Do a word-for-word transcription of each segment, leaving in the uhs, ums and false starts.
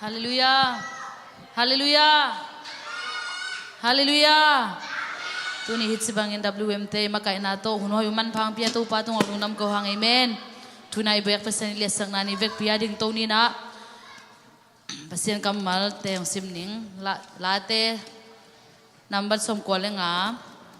Halleluiah. Halleluiah. Halleluiah. Tuni hih ci bangin W M te makaihna tawh hun hoih uh manpha hong pia Topa tungah lungdam ko hang. Amen. Tuni i biak Pasian i liatsakna ni vekpi a ding to ni nah. Pasian kammalte hong sim ning. La, Late nambat sawmkua le nga,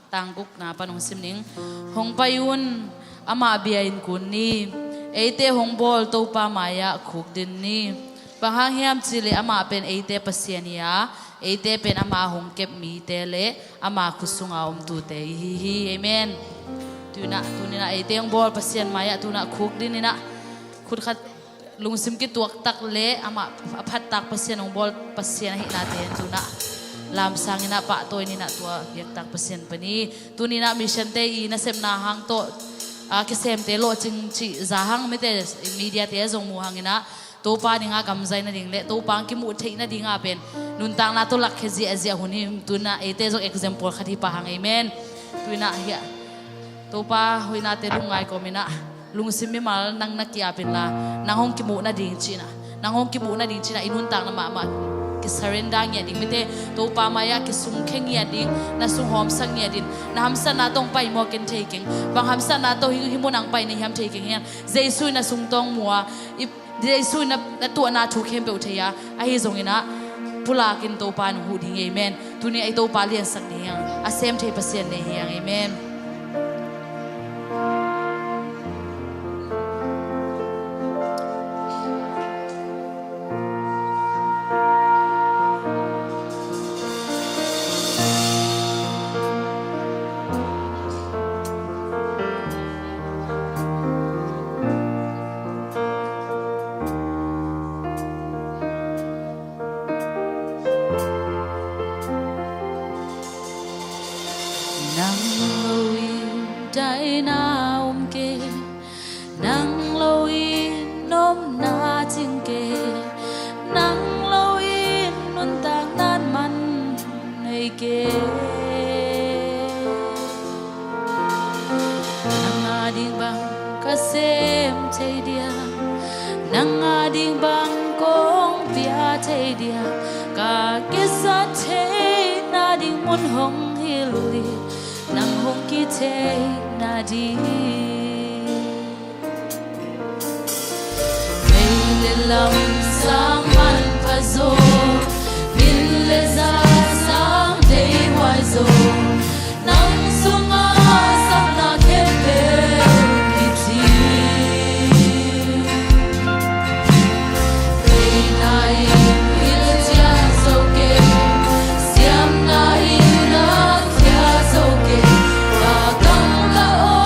tang gukna pan hong sim ning. Hong pai un, amah bia-in kun ni. Eite hong bawl Topa mai-ah khukdin ni. Bang hang hiam cih leh amah pen eite Pasian hi a, eite pen ama hong kep mite le ama khut sunga om tute i hi hi. Amen. Tuni nah, tuni nah eite hong bawl Pasian mai-ah tuni nah khukdin ni nah. Khut khat lungsim kituaktak le amah a phattak Pasian hong bawl Pasian ahihnate hen tuni nah lamsang ni nah, pahtawi ni nah, tua biaktak Pasian pan hi. Tuni nah mission te i nasepna hang tawh, a, kisemte lawhcing cih za hang, mite, media te zong mu hang ni nah, Topa dinga gamzai nading le Topa hong kimuh theih nadinga pen nuntakna tawh lakkhia ziahziah hun hi. Tuni nah eite zong example khat hi pah hang. Amen. Tuni nah hiah Topa hoihnate lungngai kawm ni nah, lungsim mimal nang na ki-ap inla, nang hong kimuh nading cih nah, nang hong kimuh nading cih nah i nuntakna mahmah kisurrender ngiat ding, mite, Topa mai-ah kisungkhia ngiat ding, na sung hawmsak ngiat ding. Na hamsatna tawh hong pai maw, ken thei keng. Bang hamsatna tawh hih, hih munah hong pai na hiam, thei keng hiam. Jesu in na sung tawh hong mu a, i, Jesu in na, na tuahna thu khempeuh thei a, ahi zongin ah pulak in Topa in hong huh ding hi. Amen. Tuni a i Topa liansak ding hi hang, a sem thei Pasian nei hi hang. Amen. Nang lo in daina om kei, nang lo in nopna cing kei, nang lo in nuntakna man nei kei. Nang ading bang ka sem thei diam, nang ading bang kong pia thei diam, ka kisat theihna ding mun hong hilh in, nang hong kithei nading. Mei le lam sang manpha zaw, min le za sang deihuai zaw, nang sunga sakna khempeuh kici. Theihna in hilhcian zo kei, siamna in na khia zo kei, ka kam ka aw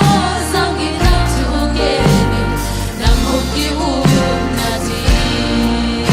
zangin na thu gen in, nang hong ki-up nading.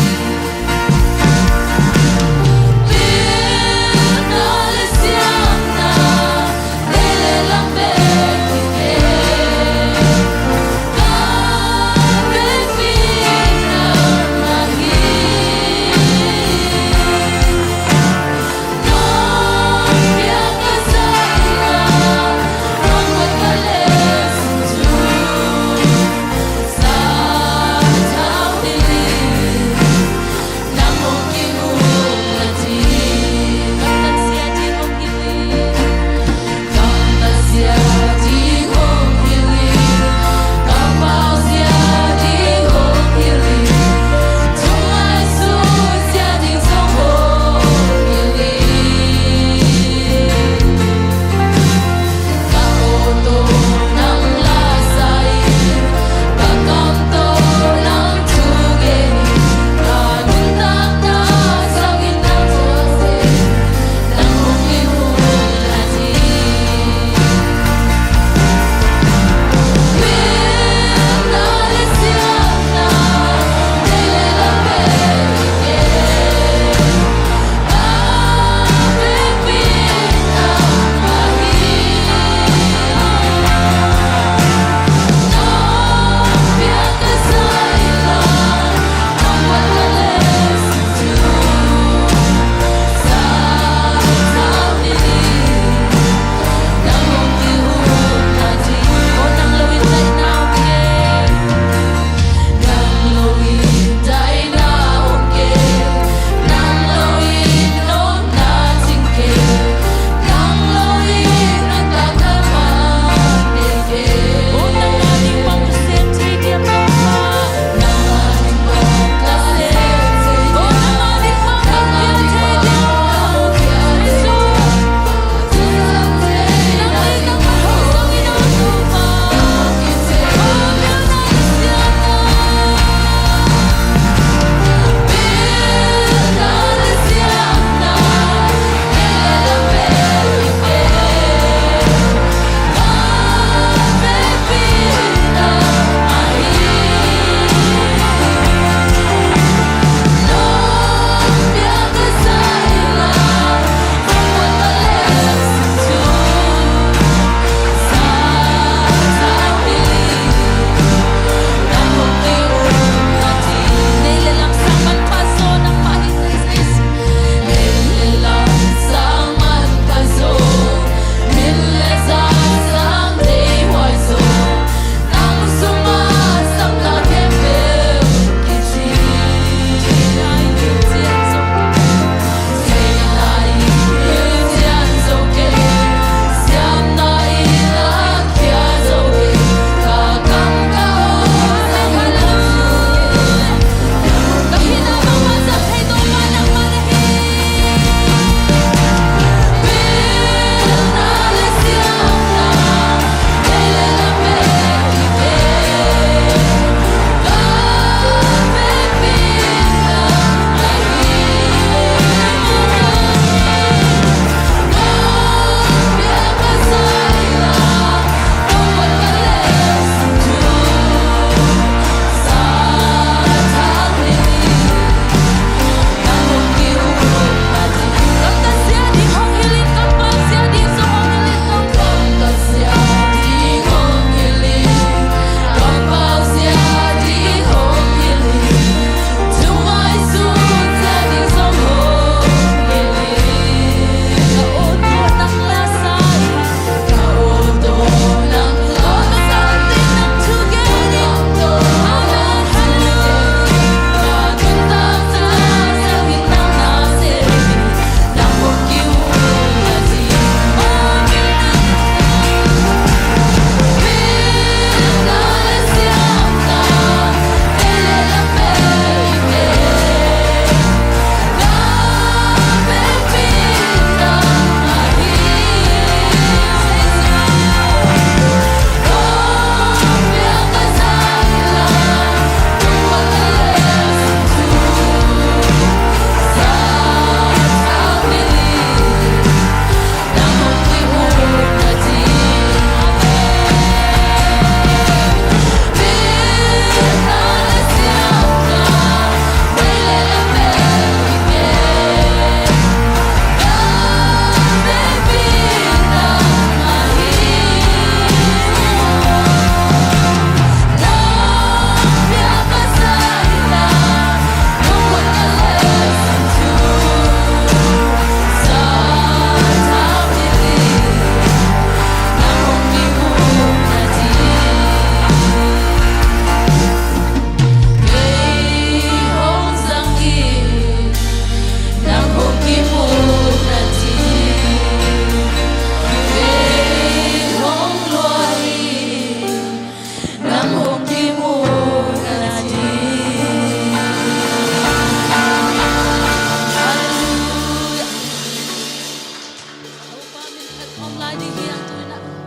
Amen.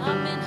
Hallelujah.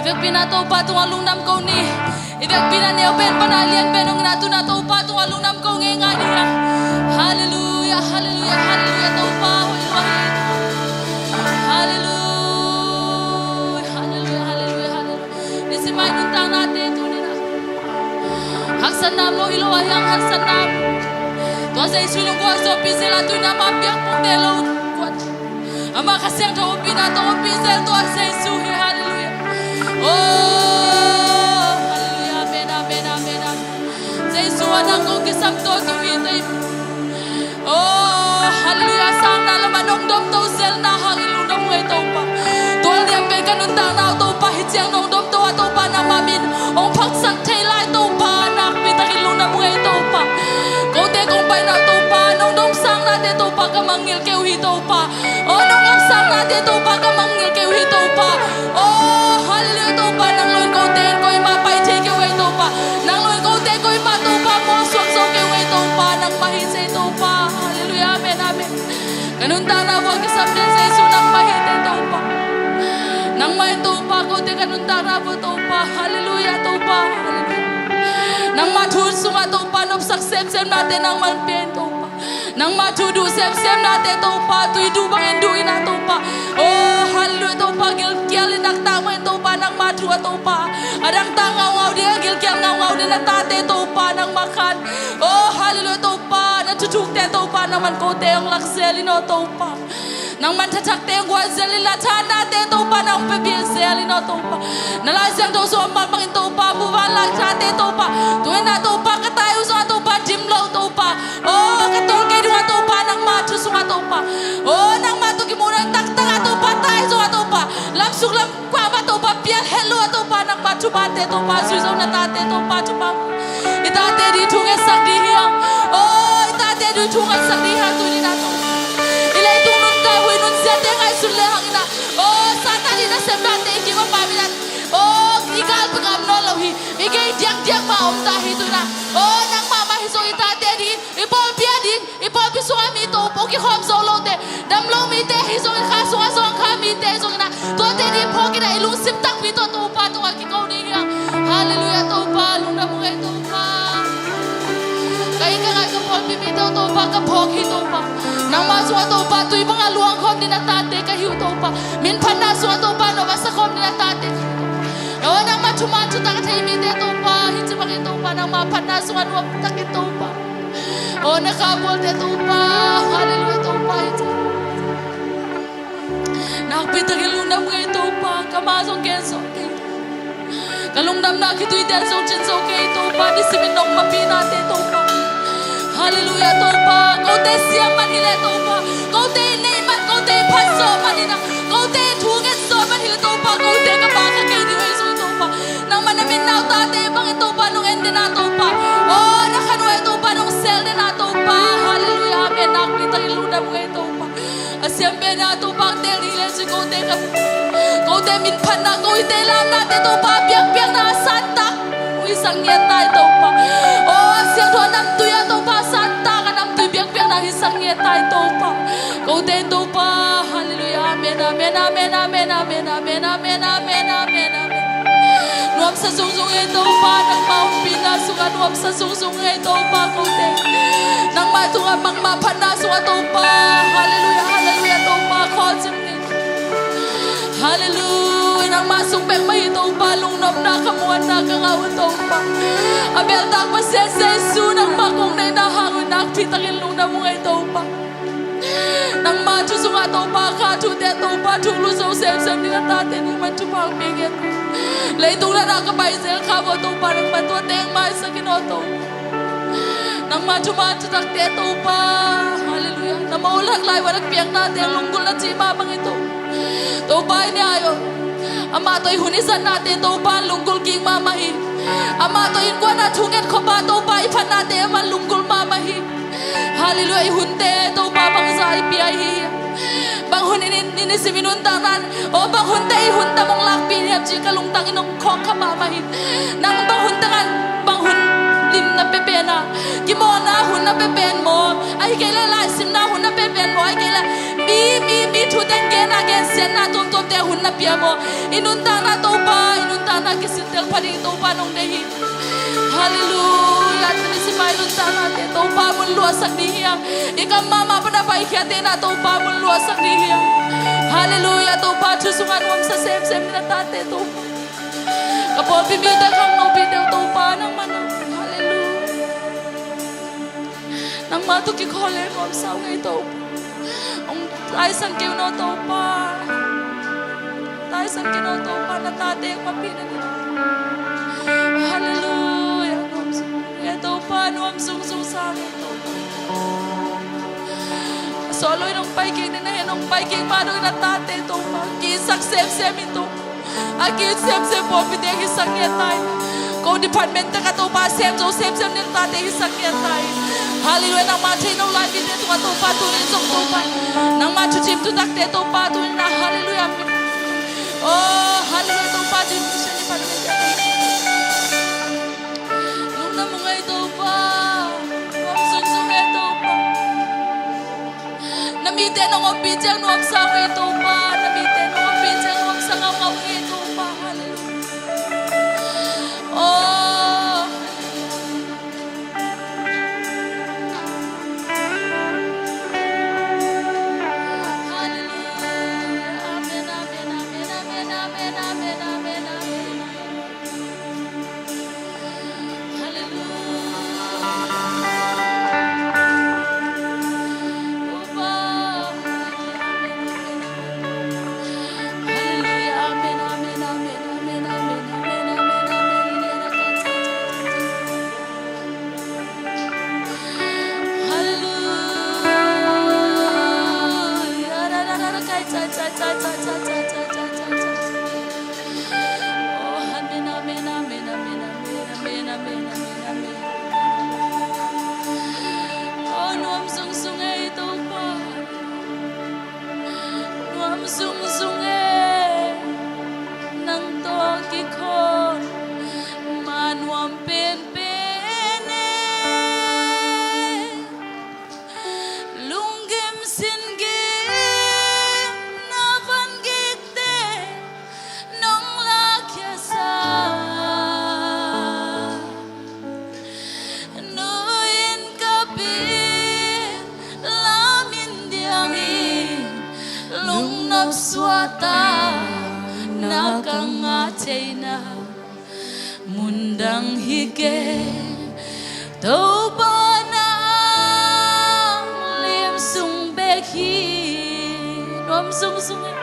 Vekpi-in ah Topa tungah lungdam ko ni. I vekpi-in ah neu pen pan a lian pen hong in ah tu-in ah Topa tungah lungdam ko ngeingai ni. Halleluiah, halleluiah, halleluiah Topa. Hoih lua hi. Halleluiah, halleluiah, halleluiah, halleluiah. Nisim a i nuntaknate tuni-in ah haksatna om lo hi lo a, hiang haksatna om. Tua Jesu in hong gualzawhpih zel a, tu-in ah amah biakpungte lo gual. Amah Kha Siangtho ompihna tawh ompih zel tua Jesu hi. Halleluiah. Oh, halleluiah. Amen, amen, amen, amen. Jesu ah nang kong kisam tawntung hi teh. Oh, halleluiah. Sangna lamah nong domto zelna hangin lungdam uh ei Topa. Tual niam pen ka nuntakna uh Topa, hih ciang nong domto a Topa, nangmah min hong phaksak thei lai Topa, nakpi takin lungdam uh ei Topa. Kote kong paina uh Topa, nong dom sangnate Topa, ka mangngilh kei uh hi Topa. Oh, nong dom sangnate Topa, ka mangngilh kei uh hi Topa. Oh, halleluiah Topa, nang lo in kote in koimah pai thei kei uh ei Topa. Nang lo in kote koimah Topa mualsuak zo kei uh ei Topa. Nangmah hi ei Topa. Halleluiah, amen, amen. Ka nuntakna uh a kisam pen Jesu nangmah hi ei Topa. Nangmah in Topa, kote ka nuntakna uh Topa. Halleluiah Topa. Halleluiah. Nangmah thu sungah Topa nopsak semsemnate nangmah in pia in Topa. Nangmah thu duh semsemnate Topa, tui duh bangin duh in ah Topa. Oh, halleluiah Topa, gilkial in naktak bangin Topa, nangmah thu ah Topa. A dangtak ngaungau ding, a gilkial ngaungau ding na tate Topa, nangmah khan. Oh, halleluiah Topa, na thuthukte Topa, nangmah in kote hong lak zel in aw Topa. Nangmah in thathakte hong guan zel inla, thahatnate Topa nang hong pia zel in aw Topa. Na Lai Siangtho sung a mah bangin Topa, muvanlai thate Topa, tu-in ah Topa ka tai uh zong ah Topa dim lo Topa. Oh, ka tawng kei ding uh ah Topa, nangmah thu sungah Topa. Oh, nangmah tawh kimuhna taktak ah Topa, tai zong ah Topa, lamsuk lamkua mah Topa pial het lo ah Topa, nangmah thuphate Topa, zui zo na tate Topa thupha. I tate ding thu ngetsak ding hi hang. Oh, i tate ding thu ngetsak ding hi hang tuni-in ah Topa. I leitung nuntak huih nunziate ngaihsun le hang in ah, oh, Satan in a semnate i kim a pam in ah, oh, i galpi gam nawn lo hi. I gei diakdiak mah om ta hi tu-in ah. Oh, nangmah mah hi zong i tate ding, i pawlpi a ding, i pawlpi sungah mi Topa kikhawm zo lote, dam lo mite hi zongin, kha sungah zawngkhal mite hi zongin ah, tuate ding phawk in ah i lungsim takpi tawh Topa tungah kiko ding hi hang. Halleluiah Topa, lungdam ung ei Topa. Ka inn ka ngai ka pawlpi mite uh Topa ka phawk hi Topa. Nangmah sungah Topa tui bangah luang khawm ding na tate ka hi uh Topa. Min phatna sungah Topa nop a sa khawm ding na tate ka hi uh Topa. Oh, nangmah thuman thutak a thei mite Topa, hih ci bangin Topa, nangmah phatna sungah nuam takin Topa. Oh, na kha bualte Topa, halleluiah Topa, hih ci. Nakpi takin lungdam ung ei Topa, ka ma zong gen sawm kei. Ka lungdamna khitui ten zong cin zo kei Topa, nisimin nong mapihnate Topa. Halleluiah Topa, kote siam man hi leh Topa, kote i neih man, kote i phat zawh man in ah, kote i thu nget zawh man hi leh Topa, kote ka bang kha kei ding uh ei zong Topa. Nangmah na min na uh tate bangin Topa nong en den ah Topa. Oh, na khan uh ei Topa nong sel den ah Topa. Halleluiah, amen. Nakpi takin lungdam ung ei Topa. A siam pen ah Topa hong teel ding hi leh cin kote ka, kote min phatna, kote lamnate Topa biakpiakna a santak uh hisak ngiat ta hi Topa. Oh, a siangtho a namtui ah Topa santak a namtui biakpiakna hisak ngiat ta hi Topa. Kote Topa, halleluiah, amen, amen, amen. Nuamsa zungzung ei Topa, nangmah ompihna sungah nuamsa zungzung ei Topa, kote nangmah tungah, nangmah phatna sungah Topa, halleluiah, halleluiah Topa, khawl cing ni. Halleluiah, nangmah sung bek mah hi Topa, lungnopna ka muanna ka ngah uh Topa. A belhtak Pasian Jesu, nangmah kong neihna hang uh nakpi takin lungdam ung ei Topa. Nangmah thu sungah Topa, kha thute Topa, thuk lut zo semsem ding a tate nangmah thupha hong pia ngiat. Leitung latah ka pai zel kha uh Topa, nangmah tuate hong maisak in aw Topa. Nangmah thuman thutakte Topa, halleluiah, na mawh lak lai uh a na piaknate lunggulh na cih mah bangin Topa, Topa i ne ai aw. Amah tawh i hun i zatnate Topa lunggulh kik mahmah hi. Amah tawh innkuan a thu nget khop a Topa i phatnate amah lunggulh mahmah hi. Halleluiah, i hunte Topa bangzah i pia i hi hiam? Bang hun in, in, in i sim i nuntakna in, aw bang hunte i hun tam hong lakpih hiam cih ka lungtang in hong khawk kha mahmah hi. Nang bang hun tangah, bang hun Simna pia pen a, kimawhna hun na pia pen maw? Ahih kei leh laisimna hun na pia pen maw? Ahih kei leh mi, mi, mi thu teng genna, gensiatna tuamtuamte hun na pia maw? I nuntakna Topa, i nuntakna kisil tel pha ding Topa nong deih hi. Halleluiah. Tuni simai nuntaknate Topa mun luahsak ding hi hang. I kam mahmah pan a paikhiate na Topa mun luahsak ding hi hang. Halleluiah. Topa thu sungah nuamsa semsem na tate Topa. Ka pawlpi mite khangnopi deuh Topa nangmah na. Halleluiah. Nangmah tawh kikhawl le nuamsa uh ngei Topa. Hong taisan kei un aw Topa. Taisan kei un aw Topa, na tate hong mapihna ding. Halleluiah. Nuam sung ngei Topa, nuam sung sung sa ngei Topa. A sawt lo in hong pai kik ding na hen, hong pai kik mah dong in na tate Topa. Kisak semsem in Topa. A ki semsem pawlpi teng hisak ngiat ta in. Ko department teng a Topa sem zo semsem niltate hisak ngiat ta in. Halleluiah, nangmah thei lo lai mite tungah Topa tunin zong Topa. Nangmah thucim thutakte Topa tunin a halleluiah. Oh, halleluiah Topa tunin mission department teng. Lungdam ung ei Topa. Nuam sung sung ei Topa. Na mite nong ompih ciang nuamsa ngei Topa. Na mite nong ompih ciang nuamsa ngaungau ngei Topa. Halleluiah. Oh. Halleluiah. Amen, amen, amen. Oh, nuam sung sung ei Topa. Nuam sung sung ei. Nang tawh kikhawl ma nuam penpen ei. Lunggim singgim na van gikte nong lakkhiasa. Nu in ka pi lam in diang in lungnop suahta na ka ngah theina. Mundang hi kei Topa na lim sung bek hi. Nuam sung sung ei.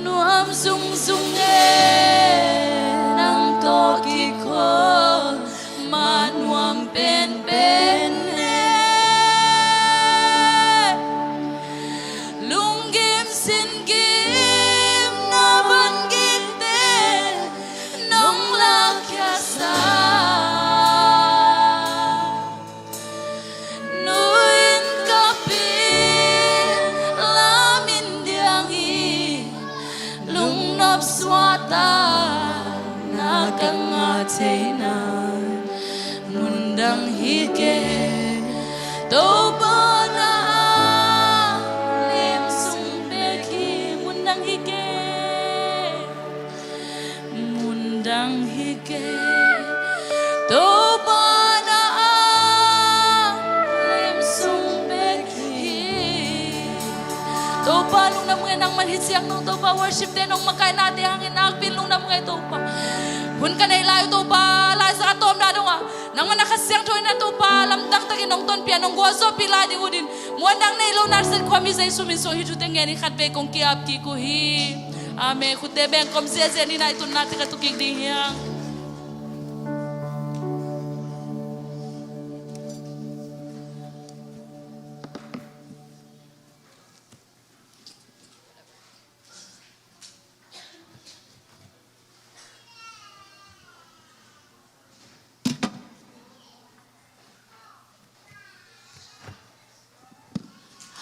Nuam sung sung ei. Nang tawh kikhawl ma nuam penpen ei. Lunggim singgim na van gikte nong lakkhiasa. Nu in ka pi lam in diang in lungnop suahta na ka ngah theina. Mundang hi kei Topa na lim sung bek hi. Mundang hi kei. Mundang hi kei Topa na lim sung bek hi. Topa lungdam ung ei, nangman hi ciang nong Topa worship te nong makaihna te hangin nakpi lungdam ung ei Topa. Hun ka neih lai uh Topa, laizang a tawpna dongah nangman a Kha Siangtho in a Topa lamdang takin nong tonpih a nong gualzawhpih lai ding uh din muandang nei lo Nazareth khuami Jesu min suang hih thute ngenin khatvei kong ki-ap kik uh hi. Amen. Khutte beng kawm ziahziah ni, na i tunna tek a tu kik ding hi hang.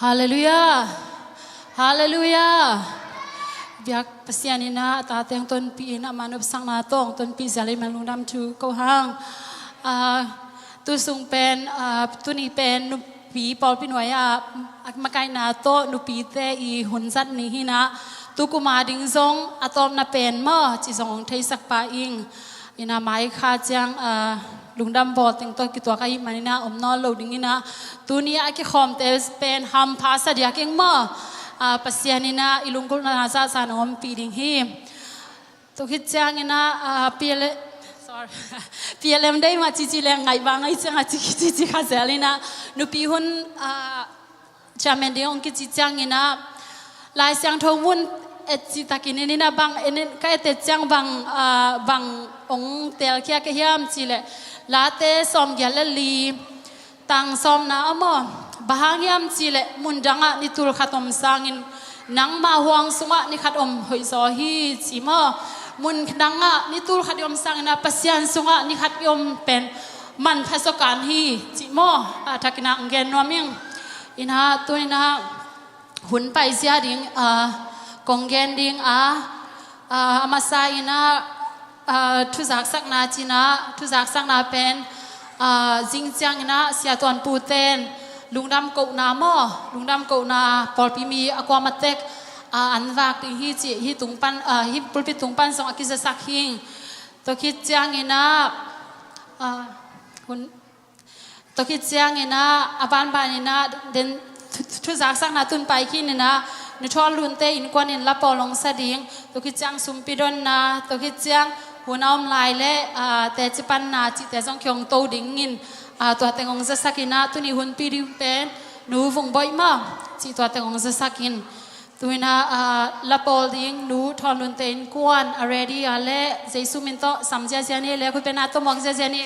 Halleluiah. Halleluiah. Biak Pasian in a tate hong tonpih in, ama nopsakna tawh hong tonpih zial in man lungdam thu ko hang. Ah, tu sung pen, ah, tuni pen nupi pawlpi nuai-ah a makaihna tawh nupite i hun zat ni hi-in ah, tu kum a ding zong a tawpna pen maw, ci zong hong theisak pah ing. In ah mai kha ciang, ah, lungdam bawl teng tawh kituak ahih manin ah om nawn lo ding in ah, tuni a kikhawmte pen hampha sa diak ing maw. Ah, Pasian in ah i lunggulhna zahzah nong ompih ding hi. Tua khit ciangin ah, ah, P L, sorry. P L M Day mah cici leng ngaih bang ngaih ciang a cici cici kha zel in ah, nupi hun, ah, chairman ding hong kici ciangin ah, Lai Siangtho mun et citakin in in ah bang, en in ka et et ciang bang, ah, bang hong telkhia ka hiam cih leh, Late sawmgiat le li, tang sawmna ah maw, bang hang hiam cih leh mun dangah ni tul khat om sangin nangma huang sungah ni khat om hoihzaw hi ci maw. Mun dangah ni tul khat i om sangin ah Pasian sungah ni khat i om pen manpha zaw kan hi ci maw. A thakin ah hong gen nuam ing. In ah tuni-in ah hun paizia ding, ah, kong gen ding a, ah, a masa in ah, ah, thuzaksakna ci-in ah, thuzaksakna pen, ah, zing ciangin ah Sia Tuan Pu ten lungdam kohna maw, lungdam kohna pawlpi mi a kuamatek, ah, an vak ding hi ci, hih tung pan, ah, hih pulpit tung pan zong a kizasak hi. Tua khit ciangin ah, ah, hun Tua khit ciangin ah, a banbanin ah, den thu-, thu-, thuzaksakna tun pai khin in ah, Nu Thawn Lunte innkuan in la pawl hong sa ding. Tua khit ciang sumpi donna, tua khit ciang hun a om lai leh, ah, teci panna cihte zong kihong to ding in, ah, tua teng hong zasak in ah, tuni hunpi ding pen Nu Vung Boih maw, cih tua teng hong zasak in. Tu-in ah, ah, la pawl ding Nu Thawn Lunte innkuan a ready a leh, Jesu min tawh sam ziazia ni, le khut pen a tawh muak ziazia ni.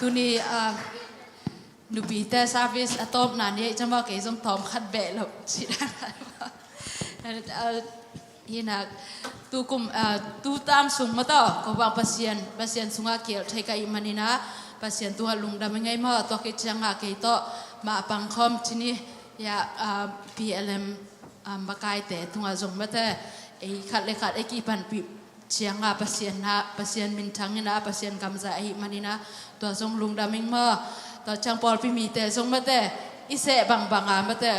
Tuni, ah, nupite service a tawpna ni ei cama kei zong tawm khat beh lo ci dan. Ah, hi nak tu kum, ah, tu tam sung mataw ko bang Pasian, Pasian sungah kiel thei ka ih maninah Pasian tungah lungdam i ngei maw, tua kei ciangah kei tawh mah pangkhawm cini ya, ah, P L M, ah, makaite tungah zong mate ei khat le khat ei kipanpih cianga Pasian na, Pasian minthang ina, Pasian kamzai ahi manina, tua zong lungdam ing maw. Tua ciang pawlpi mite zong mate i seh bangbanga mate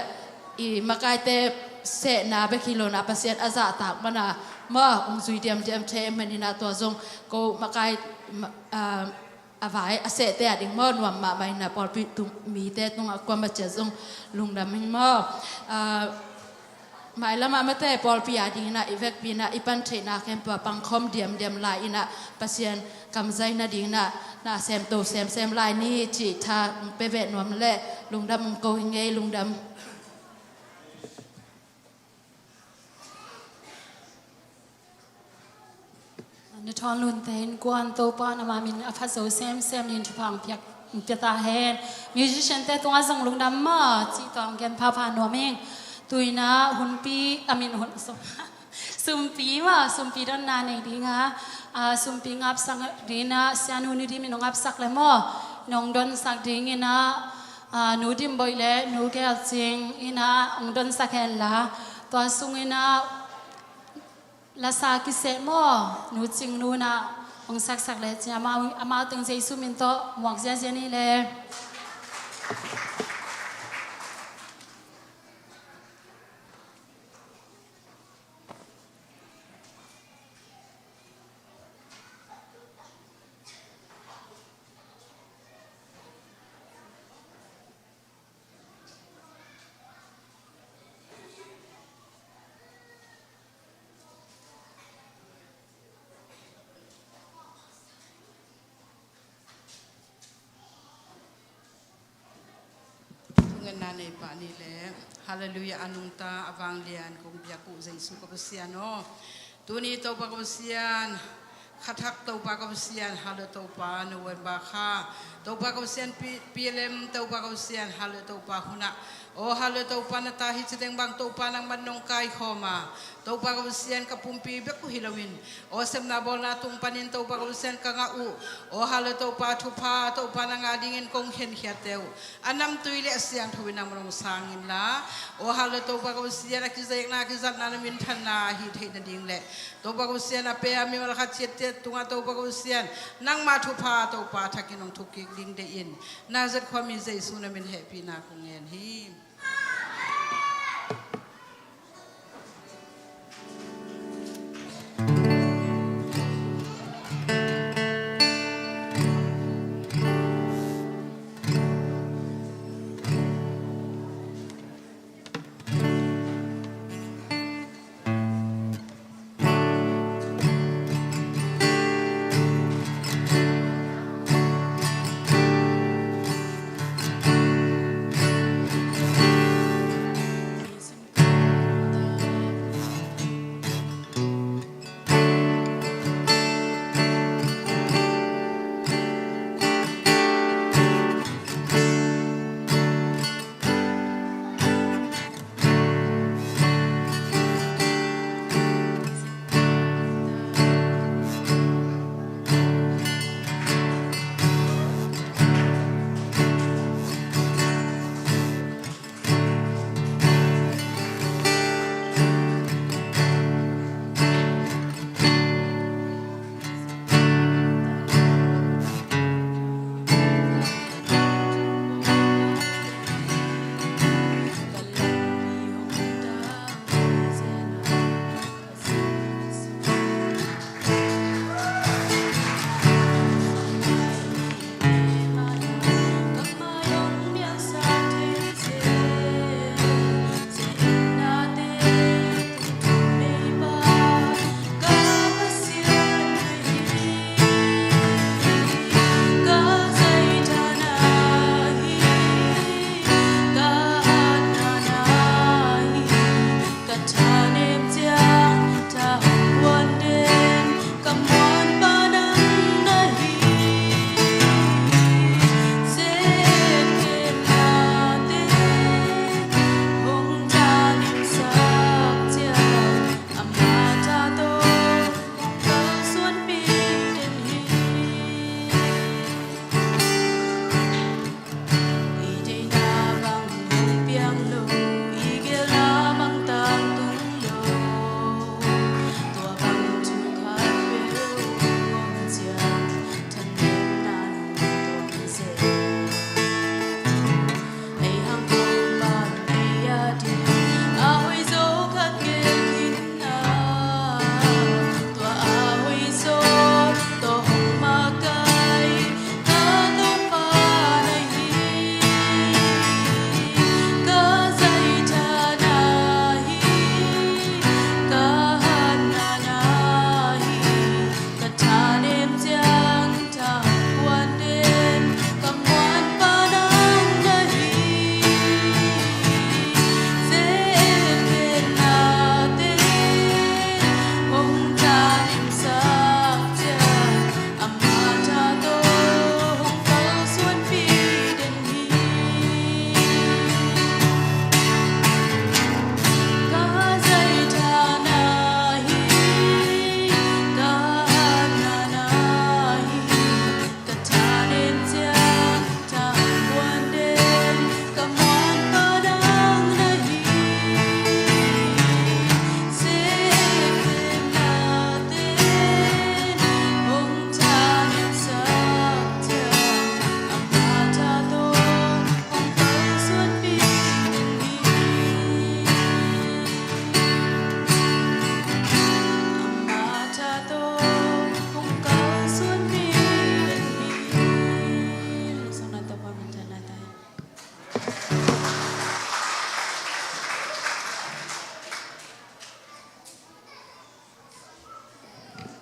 i makaite sehna bek hi lona Pasian a zahtak mana maw, ung zui diamdiam thei manina, tua zong ko makai, ma-, ah, a vai a sehte a ding maw nuam mahmah ina, pawlpi tung mite tungah kuama cia zong lungdam ing maw. Ah, mailamah mate pawlpi a dingina i vekpina i pan theihna khempeuh a pangkhawm diamdiam lai ina Pasian kamzai nadingina na semto semsem lai ni cih tha pia veh nuam le lungdam ung ko hi ngei, lungdam. Na thawn lunte innkuan Topa nama min a phat zo semsem nin thupha ong piak, ong pia ta hen. Musician te tungah zong lungdam maw cih tua ong gen phapha nuam ing. Tuina hunpi, a min hun, so, sumpi maw, sumpi donna nei dinga, ah, sumpi ngapsak dina, sianu Nu Dim in ong ngapsak le maw, nong donsak dingina, ah, Nu Dim Boih le Nu Gel Cing ina ong donsak hen la, tua sungina lasa kiseh maw, Nu Cing Nu na ong saksak le cin amau, amau teng Jesu min tawh muak ziazia ni le. Thungetna nei pah ni le, Halleluiah, a nungta a vanglian kong biak uh Jesu ka Pasian aw. Tuni Topa ka Pasian, khathak Topa ka Pasian, Halleluiah Topa, November kha, Topa ka Pasian, P-, P L M, Topa ka Pasian, Halleluiah Topa hunah, aw Halleluiah Topa na ta hi cideng bang Topa nangman nong kaikhawma, Topa ka Pasian ka pumpi bek uh hi loin, aw sepna bawlna tung panin Topa ka Pasian ka ngah uh, aw Halleluiah Topa thupha, Topa na ngah dingin kong khenkhiatte uh a namtui le a siangtho in nangman ong sang inla, aw Halleluiah Topa ka Pasian a kizekna, a kizatna, na minthanna hi theih nading le Topa ka Pasian a pe a mimal khat ciatciat tungah Topa ka Pasian nangma thupha Topa thakin ong thukkik ding deih in, Nazareth khuami Jesu na min hehpihna kong ngen hi.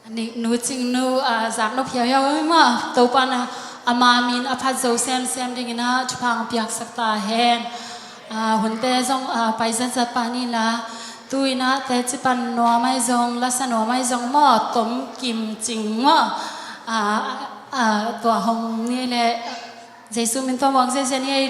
Nih, Nu Cing Nu, ah, zak nop hiauhiau ei maw. Topa in ama min a phat zo semsem dingin ah thupha hong piaksak ta hen. Ah, hunte zong, ah, pai zatzat pah ni la, tu-in ah teci pan nuam ahi zong, lasa nuam ahi zong maw, tom kim cing maw. Ah, ah, tua hong ni leh, Jesu min tawh muak ziazia ni ei.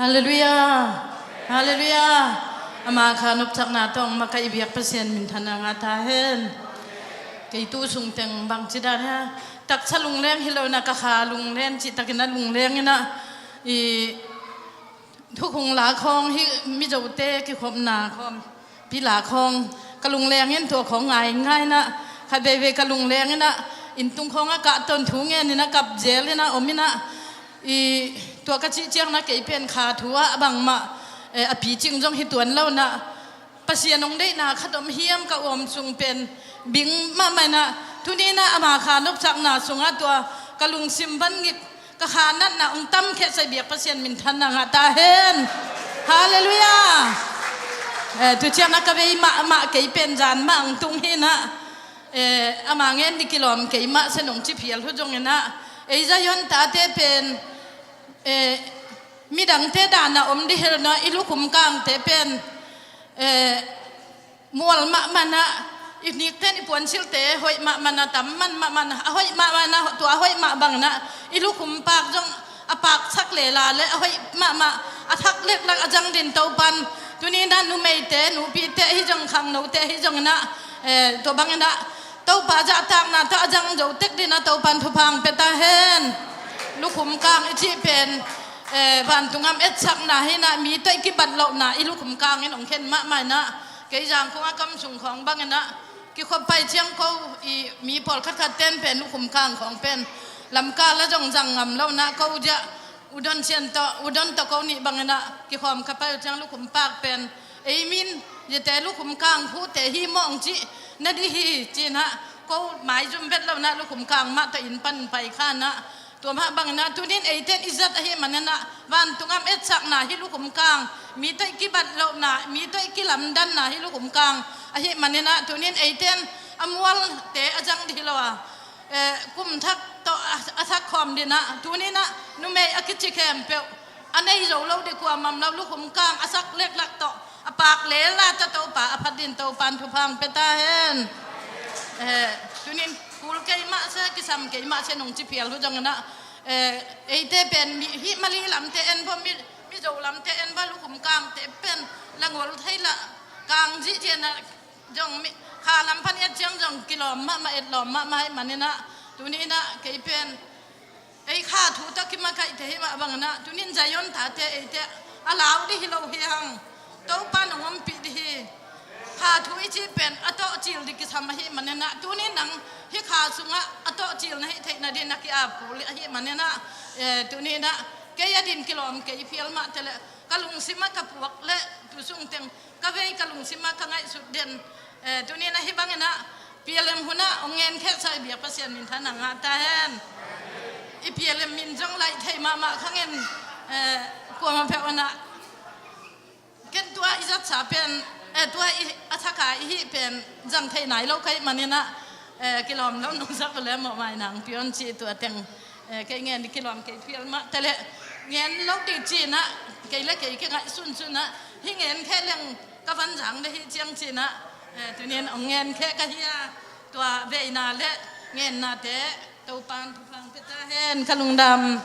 Halleluiah. Halleluiah. Ama kha nopsakna tawh hong makaih biak Pasian minthanna ngah ta hen. Kei tu sung teng bangci dan hia, taksa lungleng hi lo in ah, ka kha lungleng cih takin ah lungleng in ah, i thukhun la khawng, hih Mizote kikhopna khawmpi la khawng ka lungleng in, tua khawng ngaingai in ah, khat veivei ka lungleng in ah, inntung khawng ah kahtawn, thu ngen in ah, kap zel in ah om in ah, i tua ka cih ciangin ah kei pen kha thu ah bangmah, eh, a picing zong hi tuan lo in ah, Pasian hong deihna khat om hiam ka uam sung pen bing mahmah in ah, tuni in ah ama kha nopsakna sungah tua ka lungsim van ngit, ka kha natna hong tamkhia sai biak Pasian minthanna ngah ta hen. Halleluiah. Eh, tu ciangin ah ka vei mahmah, kei pen zan mah hong tung hi in ah, eh, ama ngen ding kilawm kei mah se nong ci phial uh zongin ah, ei Zion tate pen, eh, midangte dan a om ding hi lo in ah, i lukhum kangte pen, eh, mual mahmah in ah, i nikten i puansilhte hoih mahmah in ah, tam man mahmah in ah, a hoih mahmah in ah, tua a hoih mah bangin ah, i lukhum pak zong a paksak lela le a hoih mahmah, a thak leklak a zang dingin Topan tuni in ah numeite, nupite ahi zong, khangnote ahi zongin ah, eh, tua bangin ah Topa zahtakna tawh a zang zo tek dingin ah Topan thupha hong pia ta hen. Lukhum kang i cih pen, eh, vantung gam etsakna hi in ah, mi tawh i kibat lohna i lukhum kang in hong khen mahmah in ah, kei Zangkong a kam sung khawng bangin ah, kikhop pai ciang ko, i mi pawlkhat khat ten pen lukhum kang khawng pen lamkal ah zong zang ngam lo in ah, ko ziah U Don Sian tawh, U Don tawh ko nih bangin ah kikhawm kha pai uh ciang, lukhum pak pen ei min, ziate lukhum kang khute hi mawh hong cih na ding hi ci in ah, ko maizum vet lo in ah lukhum kang mah tawh inn pan pai kha in ah, tua mah bangin ah tuni in eite in i zat ahih manin ah, vantung gam etsakna hih lukhum kang, mi tawh i kibat lohna, mi tawh i kilamdanna hih lukhum kang ahih manin ah, tuni in eite in a mualte a zang ding hi lo a, eh, kum thak tawh a, a sak khawm dingin ah, tuni in ah numei a kici khempeuh, a nei zo lo ding kuamah om lo, lukhum kang a sak leklak tawh, a pak lela tawh Topa a phat dingin Topan thupha hong pia ta hen. Eh, tuni in kul kei mah se, kisam kei mah se nong ci phial uh zongin ah, eh, eite pen mi, hih Mali lamte en bawh, mi, Mizo lamte en bawh, lukhum kangte pen la ngol thei la, kang zihziah in ah zong mi, kha lam pan et ciang zong kilawm mahmah, etlawm mahmah ahih manin ah, tuni in ah kei pen ei kha thu tawh kimakaihte hi mah bangin ah, tuni in Zion tate eite a lau ding hi lo hi hang. Topa in hong ompih ding hi. Kha thu i cih pen a tawhcil ding kisam ahih manin ah, tuni in nang hih kha sungah a tawhcil na hih theihna dingin a ki-ap kul ahih manin ah, eh, tuni in ah kei a din kilawm kei phial mah te leh, ka lungsim ah ka puak leh tu sung teng ka vei ka lungsim ah ka ngaihsut den, eh, tuni in ah hih bangin ah P L M hun ah hong ngen khia sai biak Pasian minthanna ngah ta hen. I P L M min zong laih thei mahmah kha ngen, eh, kuamah peuh in ah, ken tua i zatsa pen, eh, tua i a thak a i hih pen zang thei nai lo ka hih manin ah, eh, kilawm lo nong zak uh leh mawhmai nang pion ci, tua teng, eh, kei ngen ding kilawm kei phial mah te leh, ngen lo ding ci in ah, kei leh kei kingaihsun sun ah, hih ngen khia leng ka van zang ding hi ciang ci in ah, eh, tuni in hong ngen khia ka hi a, tua veina leh ngennate Topan thupha hong pia ta hen. Ka lungdam.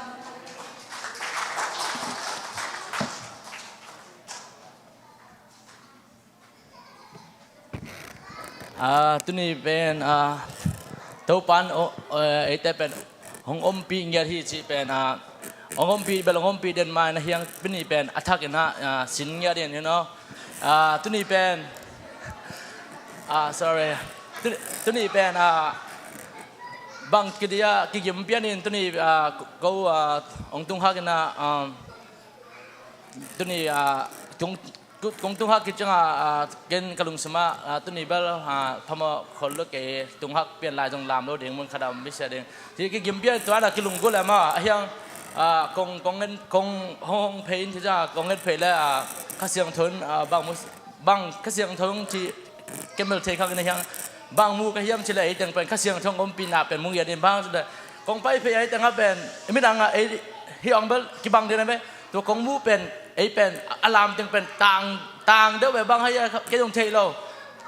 Ah, tuni pen, ah, Topan, oh, eh, eite pen hong ompih ngiat hi cih pen, ah, hong ompih bel hong ompih den mai na hiang, tuni pen a thak in ah, ah, sin ngiat in, you know. Ah, tuni pen, ah, sorry. Tuni, tuni pen, ah, bang kidia kigim pian in tuni, ah, ko, ah, hong tung hak in ah, um, tuni, ah, tung Kong tung hak khit ciangah, ah, ken ka lungsim ah, ah, tuni bel, ah, phamawh khol lo kei, tung hak pian lai zong lam lo ding, mun khat ah om bisia ding. Ci kigim pian tua na kilunggulh em ah, a hiang, ah, kong, kong ngen, kong hong, hong phei in ci ciangah, kong ngen phei le, ah, Kha Siangtho in, ah, bang mu, bang Kha Siangtho in ci kemel thei khang in a hiang, bang mu ka hiam ci le ei teng pen Kha Siangtho in ompihna pen mu ngiat in bang ci le, kong pai phei ei teng ah pen, midang ah ei hi ong bel kibang ding a ve, tua kong mu pen, ei pen, a lam teng pen, tang, tang deuh ve bang hia, kei zong thei lo.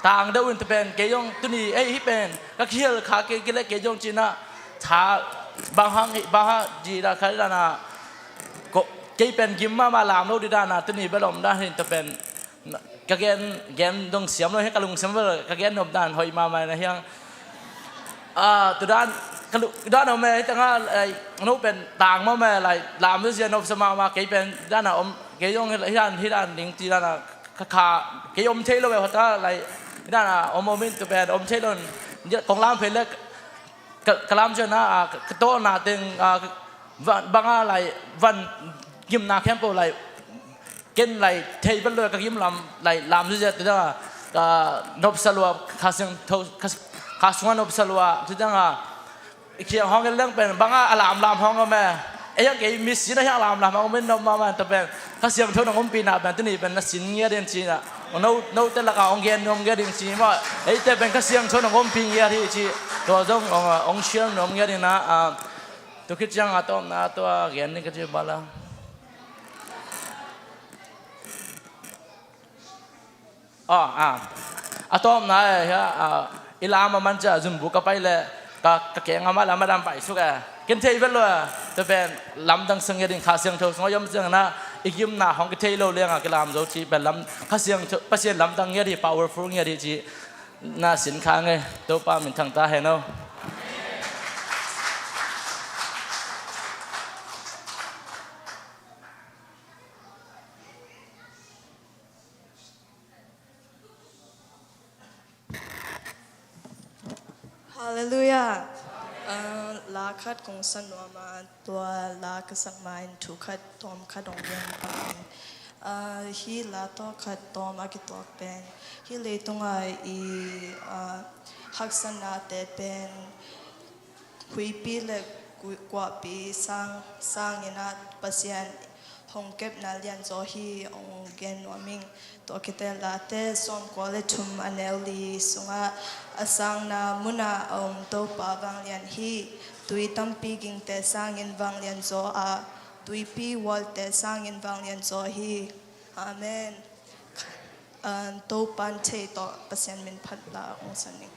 Tang deuh in tua pen, kei zong tuni, ei hi pen, ka kihel kha kei, kei le kei zong cina, tha, bang hang, bang hang, di da khai dana, ko, kei pen gim mahmah lam lo di dana, tuni bel om dan hin tua pen, ka gen, gen dong siam lo, he ka lungsim bel, ka gen nop dan, hoih mahmah na hiang. Ah, tu dan, ka lu, dan om e, hi tanga, ai, no pen tang ma me, lai, lam tu sia nop sa ma ma, kei pen, dan a om, kei yong hi dan, hi dan ding ti dan a, ka, ka, kei om thei lo e, hota, lai, hi dan a, om om in tu pen, om thei lo, kong lam phei le, ka, ka lam sia na, ah, ka, ka to na teng, ah, van, banga lai, van, gimna khempeuh lai, ken lai, thei pen lo, ka gim lam, lai, lam sia sia, ti dan a, ka, nop sa lua, Kha Siangtho, ka, ka sunga nop sa lua, ti dan a, i khiang hong en leng pen, banga a lamlam hong om e. Ei a kei mi sin a hiang lamlam hong om in nop mahmah ta pen. Kha Siangtho nong ompihna pen, tuni pen na sin ngiat in ci na. No, no te laka hong gen nuam ngiat in ci maw. Ei te pen Kha Siangtho nong ompih ngiat hi ci. Tua zong hong, hong share nuam ngiat in a, ah, tu khit ciang a tawpna tua gen ding ka ci bala. Aw, ah. A tawpna, eh, hia, ah, i lam a man cia zunbu ka pai le ka, ka keng a mah lam a dam pai suk, eh. Ken thei vet lo, eh. Tua pen lamdang sang ngiat ding Kha Siangtho sung a om ciang na i gimna hong kithei lo liang a kilam zo ci pen lam Kha Siangtho, Pasian lamdang ngiat hi, powerful ngiat hi ci na sin kha nge. Topa min thang ta hen aw. Halleluiah. Ah, la khat kong sa nuam a, tua la ka sak ma in thu khat tawm khat hong gen pah ing. Ah, hih la tawh khat tawm a kituak pen, hih leitung a i, ah, haksatnate pen huipi le gu-, guahpi sang, sangin ah Pasian hong kepna lianzaw hi hong gen nuam ing. Tua khit teh Late sawmkua le thum a neu li sungah, a sangna munah a om Topa vanglian hi. Tui tampi gingte sangin vanglianzaw a, tuipi hualte sangin vanglianzaw hi. Amen. Ah, Topa'n thei tawh Pasian min phat la hong san ing.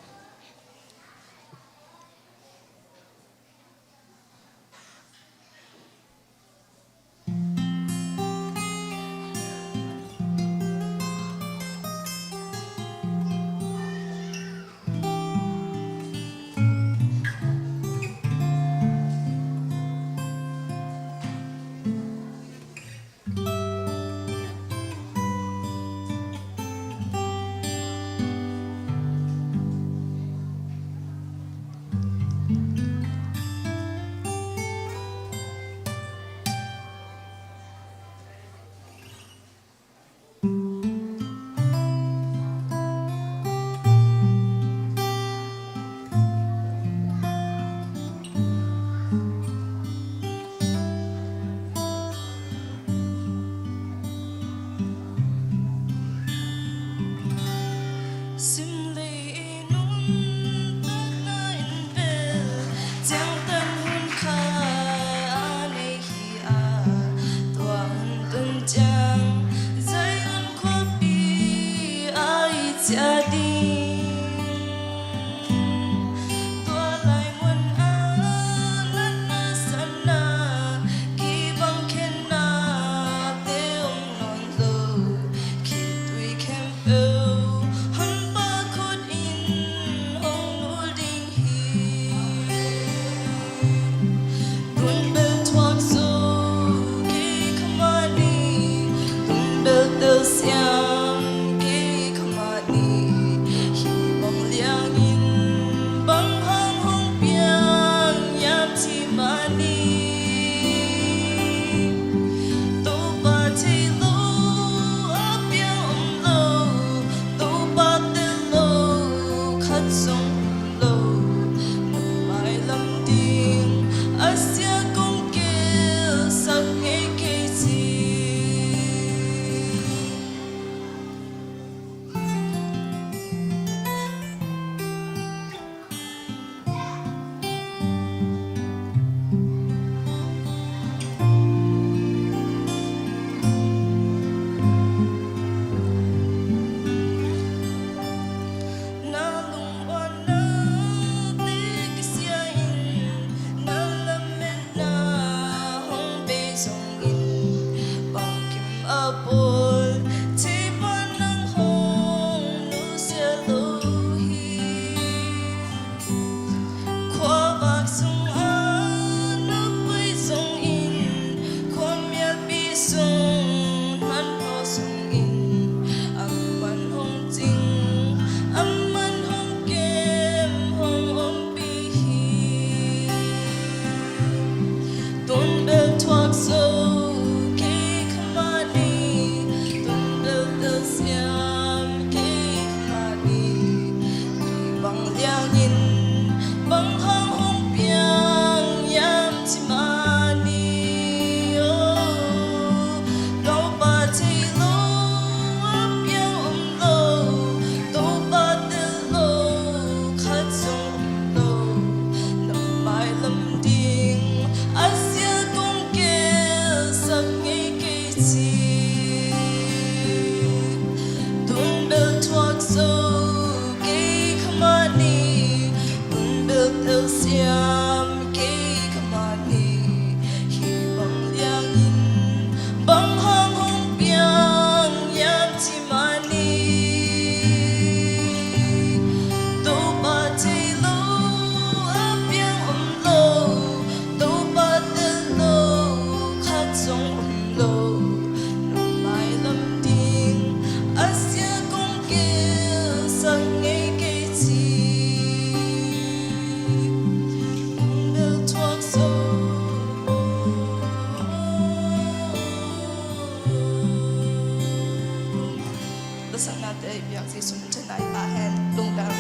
Tawh sakna te i biak Jesu min thang in, amen. Lungdam.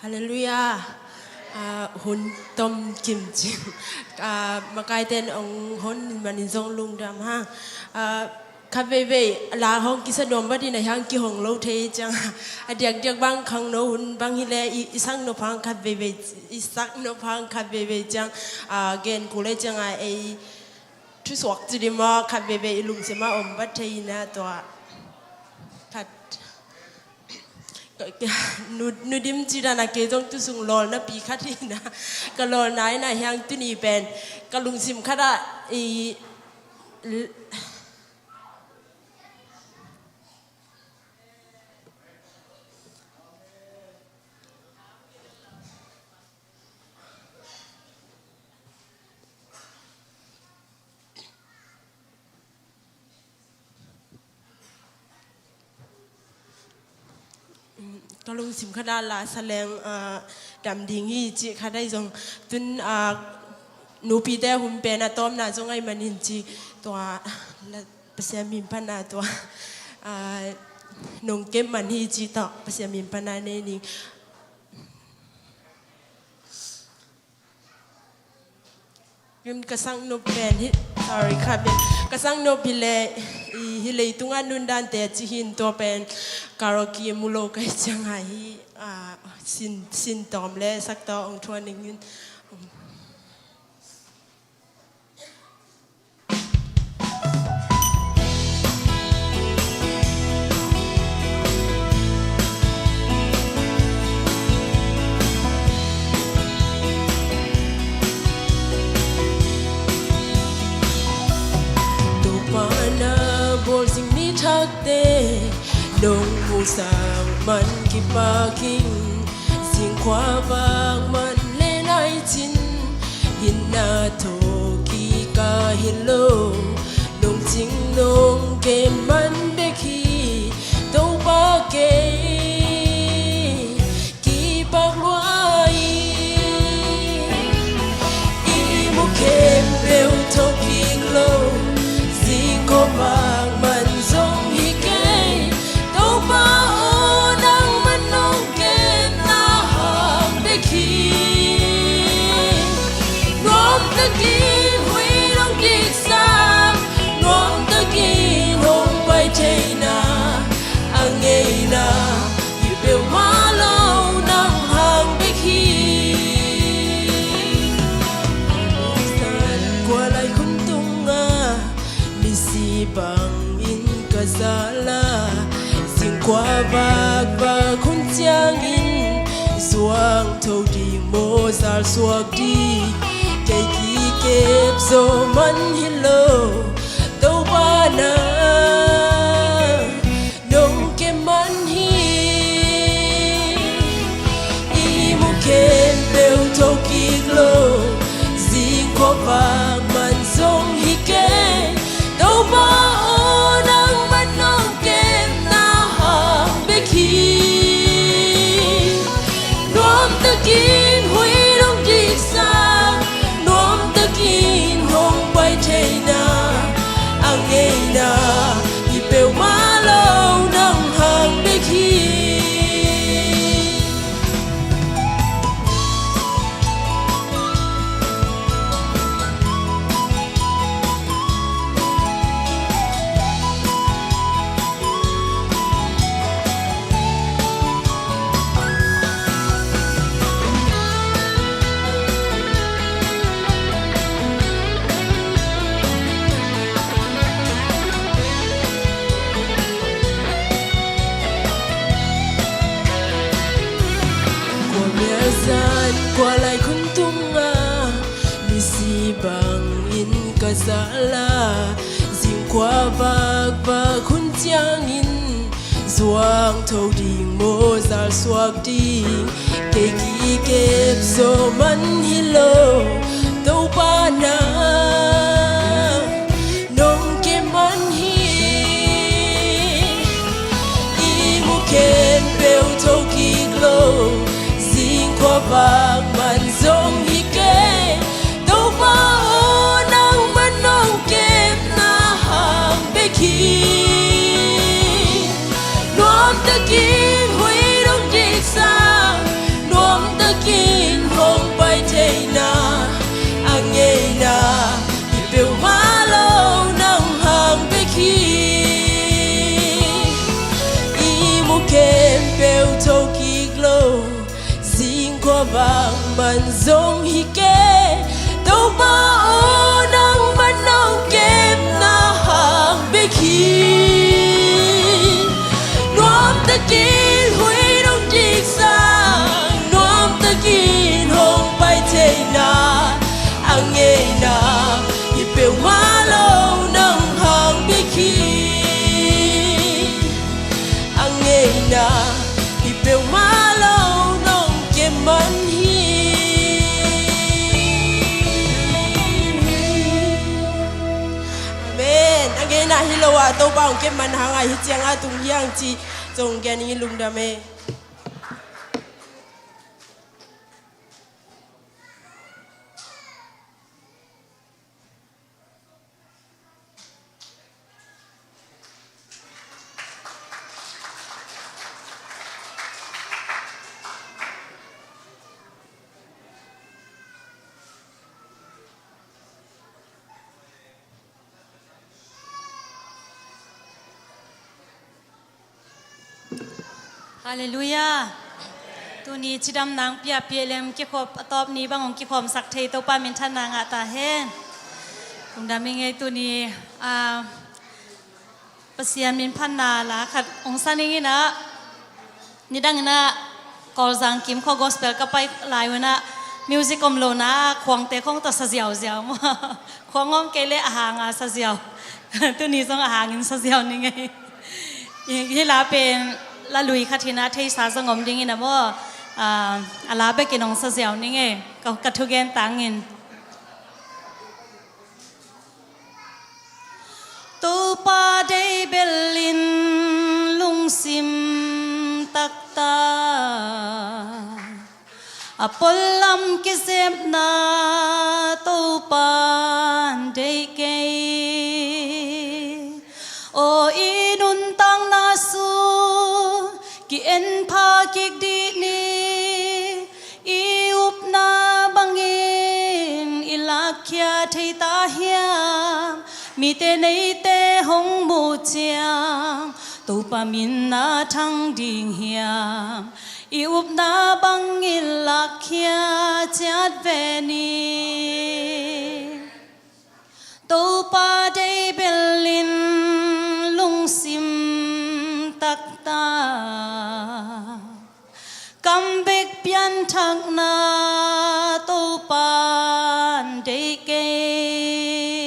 Halleluiah. Ah, hun tom kimcim. Ah, makaite'n ong hon manin zong lungdam hang. Ah, khat veivei la hong kisa nuam bang in a hiang kihong lo thei ciang. A diakdiak bang khangno hun bang hi leh i, i sak nop hang khat veivei, i sak nop hang khat veivei ciang. Ah, gen kul leh ciang a ei thusuak ci ding maw, khat veivei i lungsim ah om bang thei na tua. Khat. Nu, nu Dim ci dan a kei zong tu sung lawlna pi khat hi na. Ka lawlna in a hiang tuni pen ka lungsim khat ah i, ka lungsim khat ah la sa leng, ah, dam ding hi ci khat ahi zong tun, ah, nupite hun pen a tawpna zong ahih manin ci tua la, Pasian min pan a tua, ah, nong kep man hi ci tawh Pasian min pan a nei ning. Ka sang nop pen hi, sorry, kha pen. Ka sang nop hi leh, i, hi leitung a nundan te ci hi in tua pen karaoke mu lo ka hi ciang a hi, ah, sin, sin tawm leh sak tawm ong thuan ning in. Topa na bawl zing mi thakte nong musak man kipak ing. Zingkhua vak man leh nai cin, hinna thaw kik a hi lo. Nong cing nong kem man bek hi, Topa kei kipak lua hi. I mu khempeuh tho kik lo, zingkhua vak man zong hi kei. Topa aw, nangman nong kem na hang bek hi. Nuam takin huih nong kiksak, nuam takin hong pai theihna, a ngeina hi peuhmah lo nang hang bek hi. Kua lai khun tungah misi bangin ka zal a, zingkhua vakvak hun ciangin zuang tho ding maw, zal suak ding, kei kikep zaw man hi lo. Topa na nong kem man hi. I mu khempeuh tho kik lo, zingkhua vak man zong hi kei. Topa aw, nangman nong kem na hang bek hi. Nuam takin huih nong kiksak, nuam takin hong pai theihna, a ngeina hi peuhmah lo nang hang bek hi. Kua mial zan, kua lai khun tungah misi bangin ka zal a, zingkhua vakvak hun ciangin zuang tho ding maw, zal suak ding, kei kikep zaw man hi lo. Topa na nong kem man hi. Takin huih dong diksa, nuam takin hong pai theihna, a ngeina hi peuhmah lo nang hang bek hi. I mu khempeuh tho kik lo, zingkhua bangmah zong hi kei. Topa aw, nangmah nong kepna hang bek hi. Nuam takin huih dong diksa, nuam takin hong pai theihna, a ngeina hi peuhmah lo nang hang bek hi. A ngeina hi peuhmah lo nong kep man hi. Amen. A ngeina hi lo ah Topa hong kep man hang a, hi ciang a tung hiang cih zong gen ing, lungdam e. Halleluiah. Tuni cidam nang pia pia lem kikhop a tawp ni bang hong kikhawmsak thei Topa minthanna ngah ta hen. Lungdam ing ei. Tuni, ah, Pasian minphatna la khat hong sa ning in ah, nidang in ah Kawlzang kim khua gospel ka pai lai un ah, music om lo na khuangte khong tawh sa ziauziau maw. Khuang om kei leh a hang a sa ziau. Tuni zong a hangin sa ziau ning ei. Hi, hi la pen la lui khat hi na, theisa zong om ding in a maw. Ah, a la bekin hong sa ziau ning ei. Ka, ka thugen tangin. Topa deih belin lungsim taktak, a pollam kizepna Topa'n deih kei. Aw, i nuntakna sung ki-enpha kik dih ni, i upna bangin i lakkhia thei ta hiam? Mite neite hong muh ciang Topa min a thang ding hiam? I upna bangin lakkhia ciat ve ni. Topa deih belin lungsim taktak, kam bek pianthakna Topa'n deih kei.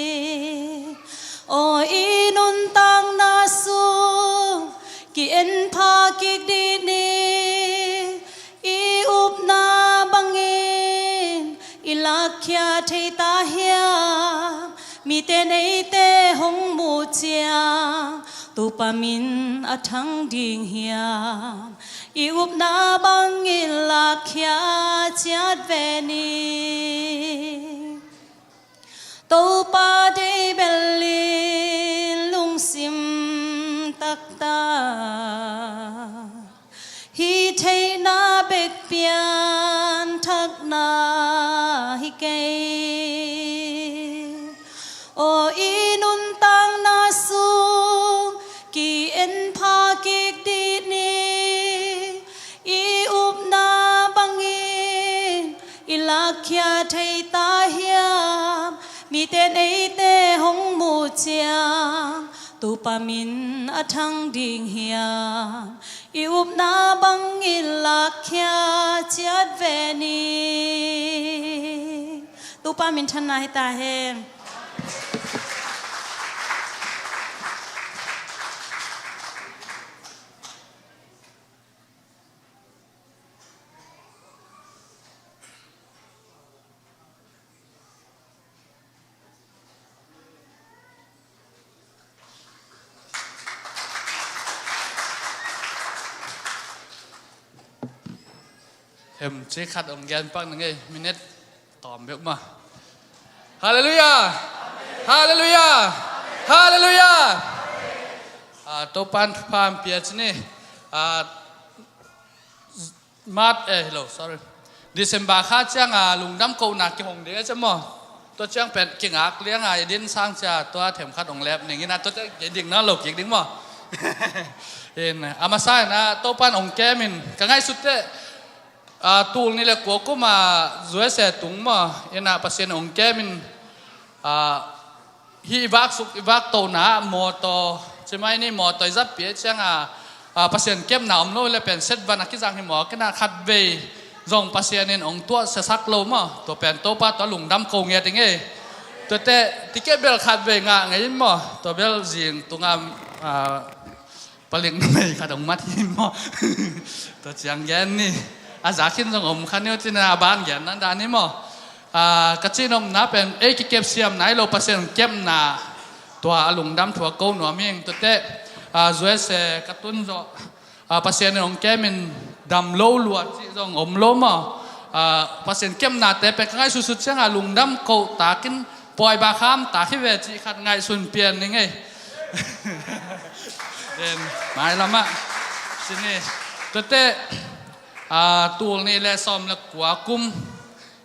Aw, i nuntakna sung ki-enpha kik dih ni, i upna bangin i lakkhia thei ta hiam? Mite neite hong muh ciang Topa min a thang ding hiam? I upna bangin lakkhia ciat ve ni. Topa deih belin lungsim taktak, hih theihna bek pianthakna hi kei. Aw, i nuntakna sung ki-enpha kik dih ni, i upna bangin i lakkhia thei ta hiam? Mite neite hong muh ciang Topa min a thang ding hiam? I upna bangin lakkhia ciat ve ni. Topa minthanna hi ta hen. Hem, cih khat hong gen pak ning ei, minute tawm bek mah. Halleluiah! Halleluiah! Halleluiah! Ah, Topa'n thupha hong pia ci ni. Ah, March, eh, hello, sorry. December kha ciang a lungdam kohna kihong ding a ci maw. Tua ciang pen kingak liang a i din sang cia tua themkhat hong lep ning in a tua ciang kei ding na lo kik ding maw. In, a masa in a Topan hong kem in ka ngaihsut teh, ah, tul nih le kua kum a U S A tung maw. In a Pasian hong kem in, ah, hih i vak suk, i vak tohna ah mawtaw, ci mai ni, mawtaw i zatpih ciang a, ah, Pasian kepna om lo le pen set van a kizang hi maw, kei na khatvei zong Pasian in hong tuah siasak lo maw, tua pen Topa tua lungdam ko ngiat ding ei. Tuate ticket bel khatvei ngah ngei in maw, tua bel zing tunga, ah, palik numei khat hong mat hi maw. Tua ciang gen ni. A za khin zong om kha ni uh cin a ban gen nan dan hi maw. Ah, ka cihnopna pen ei kikep siam nai lo Pasian kepna tua a lungdam thu a ko nuam hing. Tuate, ah, U S A ka tun zawh, ah, Pasian in hong kem in dam lo lua cih zong om lo maw. Ah, Pasian kepnate pen ka ngaihsutsut ciang a lungdam ko takin pawi ba kham tak hi ve cih khat ngaihsun pian ning ei. Mailam ah. Sini. Tuate, ah, tul nih le sawm le kua kum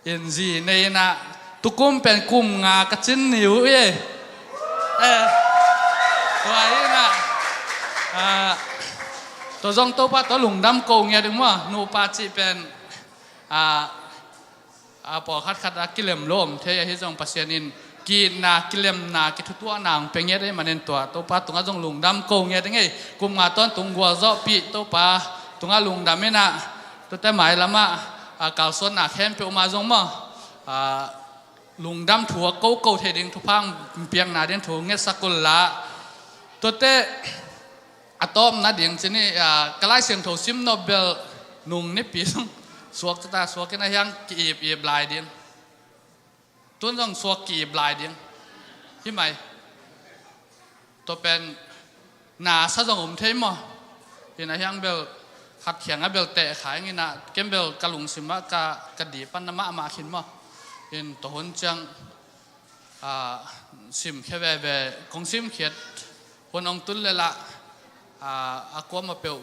in zi nei in a, tukum pen kum nga ka cin ni uh ei. Eh. Tua in a, ah, tua zong Topa tua lungdam ko ngiat ding maw, nupa cih pen, ah, a pawlkhat khat a kilem lo om thei ahi zong Pasian in ki-itna, kilemna, kithutuahna hong pia ngiat ei manin tua Topa tungah zong lungdam ko ngiat ding ei. Kum nga tawntung gualzawhpih Topa tungah lungdam in a, tuate mailam ah, ah, kalsuanna khempeuh ma zong maw, ah, lungdam thu a koko thei ding thupha hong piakna ding thu ngetsak unla. Tuate a tawpna ding ci ni, ah, ka Lai Siangtho sim nop bel nung nipi zong suak cata suak in a hiang ki-ip ip lai ding. Tun zong suak ki-ip lai ding. Hi mai. Tua pen na sa zong om thei maw. Hi na hiang bel khat khiang a bel teh kha ing in a ken bel ka lungsim ah ka, ka di pan na mahmah khin maw. In tua hun ciang, ah, simkhia veve kong simkhiat hun hong tun le lah, ah, a kuamah peuh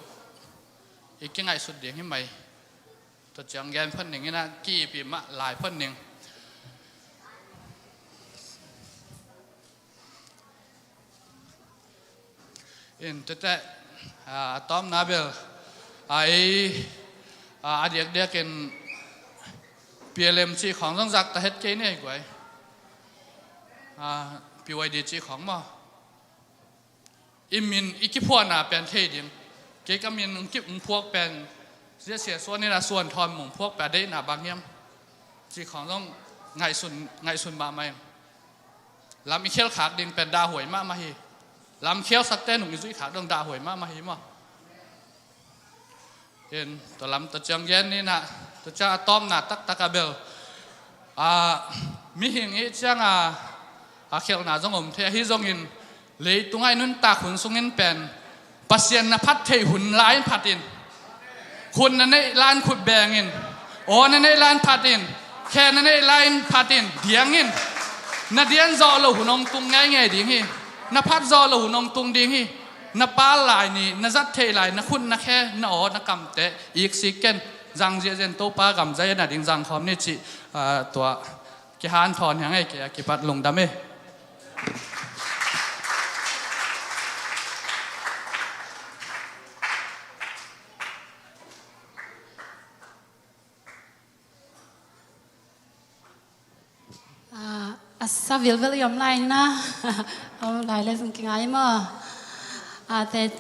i kingaihsut ding hi mai. Tua ciang gen phot ning in a ki-ip ip mah lai phot ning. In tuate, ah, a tawpna bel, ah, ei, ah, a diakdiak in P L M cih khawng zong zak ta het kei ni ei guai. Ah, P Y D cih khawng maw. I min i kiphuahna pen thei ding. Kei ka min hong kip hong phuak pen zia sia suan in a suan thawn mung phuak pen a deihna bang hiam. Cih khawng zong ngaihsun, ngaihsun mahmah ing. Lam i khialkhak ding pen dahhuai mahmah hi. Lam khialsakte nung i zuihkhak dong dahhuai mahmah hi maw. In, tua lam tua ciang gen ni na, tua ciang a tawpna taktak a bel. Ah, mihing i ciang a, a khialhna zong om thei ahi zongin, leitungah i nuntak hun sungin pen Pasian na phat theih hun lai in phat in. Khut na neih lai in khut beng in. Aw na neih lai in phat in. Khe na neih lai in phat in. Diang in. Na dian zawh loh hun hong tung ngeingei ding hi. Na phat zawh loh hun hong tung ding hi. Na pal lai ni, na zat theih lai, na khut na khe, na aw na kamte iksik ken. Zang ziahziah in Topa gam zai na ding zang khawm ni cih, ah, tua kihanthawn hiang ei, kei a kipat lungdam ei. Ah, a sa vilvel i om lai na. Om lai le zong kingai maw. Ah, te,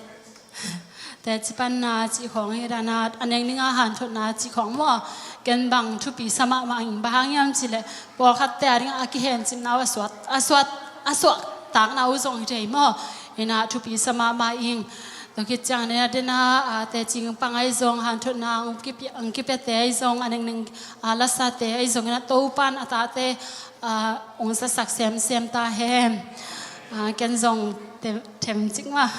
teci panna cih khawng hi dan a, a neng ning a hanthotna cih khawng maw. Ken bang thupi sa mahmah ing, bang hang hiam cih leh pawlkhatte a ding a kihencipna uh a suak, a suak, a suaktakna uh zong hi thei maw. Hi na thupi sa mahmah ing. Tua khit ciang a dena, ah, teci pang ahi zong, hanthotna hong kipia, hong kipiate ahi zong, a neng neng, ah, lasate ahi zong, hi na Topan a tate, ah, hong zasak semsem ta hen. Ah, ken zong te-, themcing mah,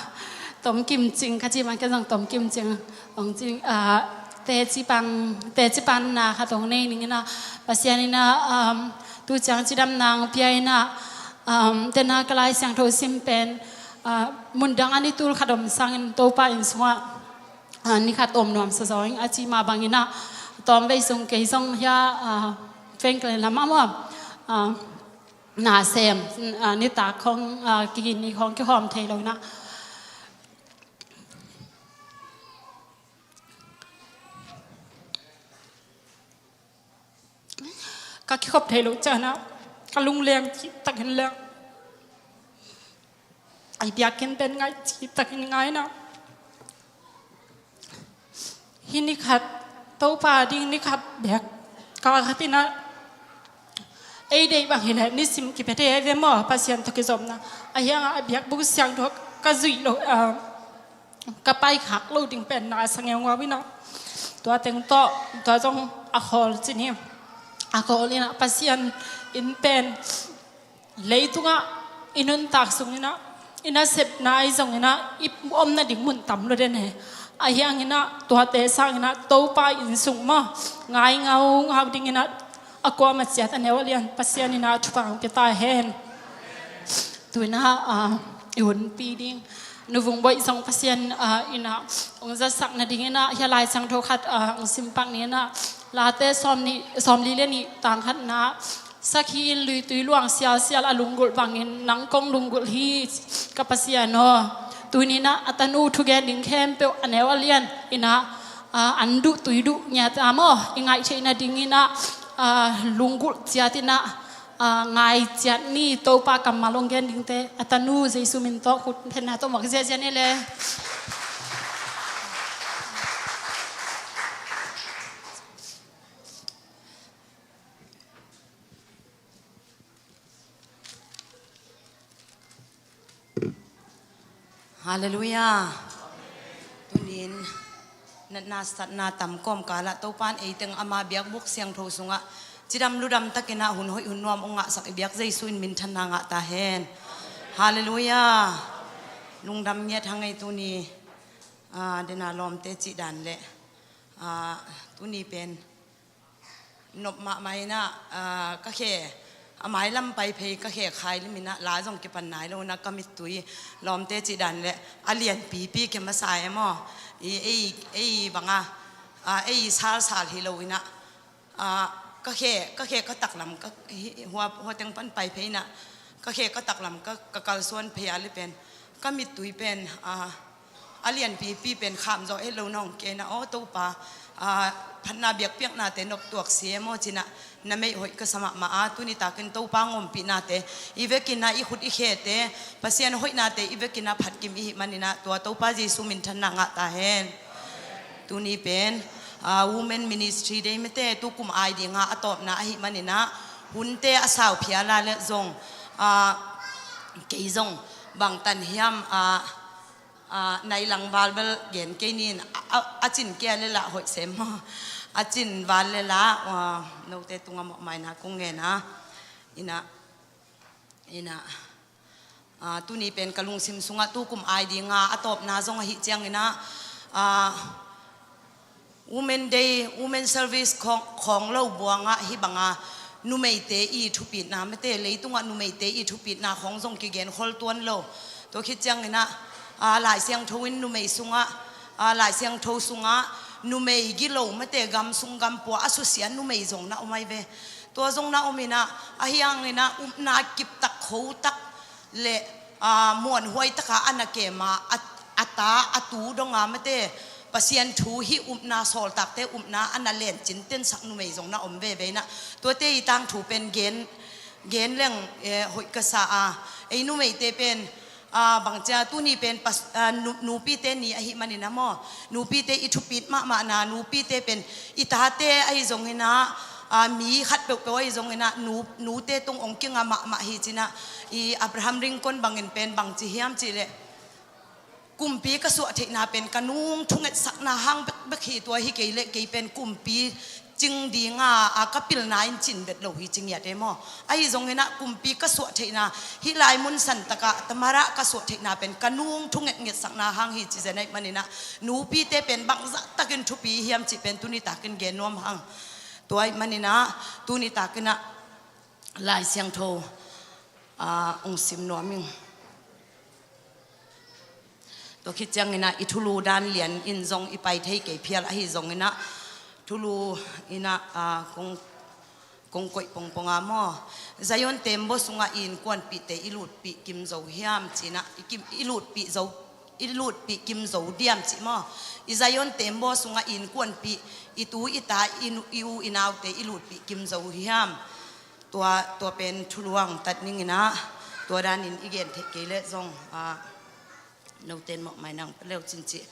tomkimcing, ka ci mah ken zong tomkimcing. Hong cing, ah, teci pang, teci panna khat hong nei ning hi na, Pasian hi na, um, tu ciang cidamna hong pia hi na, um, dena ka Lai Siangtho sim pen, ah, mundang a ni tul khat om sangin Topa inn sungah ah, ni khat om nuamsa zaw ing a ci mah bangin ah, tawmvei sung kei zong hia, ah, Franklin lam ah maw, ah, na sem, ah, nitak khong, ah, kigin ni khong kihawm thei lo in ah, ka kikhop thei loh ciangin ah ka lungleng cihtakin leng, a biakinn pen ngaih cihtakin ngai in ah, hih ni khat, Topa ding ni khat bek, kal khat in ah, ei deih bang hileh nisim kipia thei hi ve maw, Pasian tawh kizopna. Ahi hangah a biakbuk siangtho ka zuih loh, ah, ka paikhak loh ding pen na sa ngeungau in ah, tua teng tawh, tua zong a khawl ci ni, a khawl in ah Pasian inn pen leitungah i nuntak sung in ah, i nasepna ahi zongin ah, i om nading mun tam lua den hi. Ahi hangin ah tuate sangin ah Topa inn sung maw, ngai ngaungau dingin ah, a kuamah ciat a neu a lian Pasian in ah thupha hong pia ta hen. Tu in ah, ah, i hunpi ding Nu Vung Boih zong Pasian, ah, in ah hong zatsak nadingin ah, hia Lai Siangtho khat, ah, hong simpak ni in ah, Late sawm nih, sawmli le nih tang khatna, sakhi in luitui luang sialsial a lunggulh bangin nang kong lunggulh hi, ka Pasian aw. Tuni in ah a tanu thugen ding khempeuh a neu a lian in ah, ah, an duh tui duh ngiat a maw, i ngaih theih nadingin ah, ah, lunggulh ciat in ah, ah, ngai ciat ni. Topa kammal hong gen dingte a tanu Jesu min tawh khut phenna tawh muak ziahziah ni le. Halleluiah. Tunin natna satna tam kawmkalah Topan eiteng ama biakbuk siangtho sungah cidam ludam takinah hun hoih hun nuam hong ngahsak i biak Jesu in minthanna ngah ta hen. Halleluiah. Lungdam ngiat hang ei tuni, ah, dena lawmte cih dan le, ah, tuni pen nop mahmah inah, ah, ka khe a mailam pai phei ka khe khai liminah la zong kipan nai lo inah ka mittui lawmte cih dan le a lianpipi kia masa e maw? I ei, ei banga, ah, ei salsal hi lo inah, ah, ka khe, ka khe ka taklam ka, hi, hua, hua teng pan pai phei inah ka khe ka taklam ka, ka kalsuan phei a li pen ka mittui pen, ah, a lianpipi pen kham zawh het lo na hong kei na aw Topa, ah, phatna biakpiaknate noptuak si e maw cinah na meih hoih ka sa mahmah a, tuni takin Topa ngompihnate i vekinah i khut i khete Pasian hoihnate i vekinah phatkim i hih maninah tua Topa Jesu minthanna ngah ta hen. Tuni pen, ah, Women Ministry Day mete tukum ai dinga a tawpna ahih maninah hunte a sau phiala le zong, ah, kei zong bangtan hiam, ah, ah, nai lang val bel gen kei nin a, a, a cin kia le lah hoih sem maw? A cin val le lah, ah, note tungah mawhmaina kong ngen a. Inah, inah, ah, tuni pen ka lungsim sungah tukum ai dinga a tawpna zong ahih cianginah, ah, Women Day, Women Service khawng, khawng lo buangah hih banga numeite i thupitna mete leitungah numeite i thupitna khawng zong kigen khol tuan lo. Tua khit cianginah, ah, Lai Siangtho in numei sungah, ah, Lai Siangtho sungah numei gilo mete gam sung gam pua a susia numei zong na om ai ve. Tua zong na om inah, ahi hanginah upna kiptak khotak le, aa, muanhuai taka a na kema a, a ta a tu donga mate Pasian thu hih upna sawltakte upna a na lencin tensak numei zong na om veve inah, tuate i tangthu pen gen, gen leng, eh, hoih ka sa a, ei numeite pen, aa, bangcia tuni pen pas-, aa, nu-, nupite ni ahih manin a maw, nupite i thupit mahmahna, nupite pen i tate ahi zonginah, aa, mi khat peuhpeuh ahi zonginah nu, nute tung ong kinga mahmah hi cinah, i Abraham Lincoln bangin pen bangci hiam cihleh, kumpi ka suah theihna pen ka nung thungetsakna hang bekbek hi, tua hi kei leh kei pen kumpi cing dinga, a, ka pilna in cin bet lo hi ci ngiat e maw? Ahi zonginah kumpi ka suah theihna, hih lai mun santakah tamarah ka suah theihna pen ka nung thungetngetsakna hang hi ci zen ahih maninah, nupite pen bangzah takin thupi hiam cih pen tuni takin gen nuam hang. Tua ahih maninah tuni takinah Lai Siangtho, aa, ong sim nuam ing. Tua khit ciangin ah i thulu dan lian in zong i pai thei kei phial ahi zongin ah thulu in ah, aa, kong, kong koih pongpong a maw. Zion tembaw sungah i innkuanpihte i lutpih kim zo hiam ci-in ah, i kim, i lutpih zo, i lutpih kim zo diam cih maw. I Zion tembaw sungah i innkuanpih, i tu i ta, i nu, i u i naute i lutpih kim zo hiam. Tua, tua pen thulu ah hong tat ning in ah, tua danin i gen theih kei leh zong, aa, note in mawhmai nang pia leu cin cih.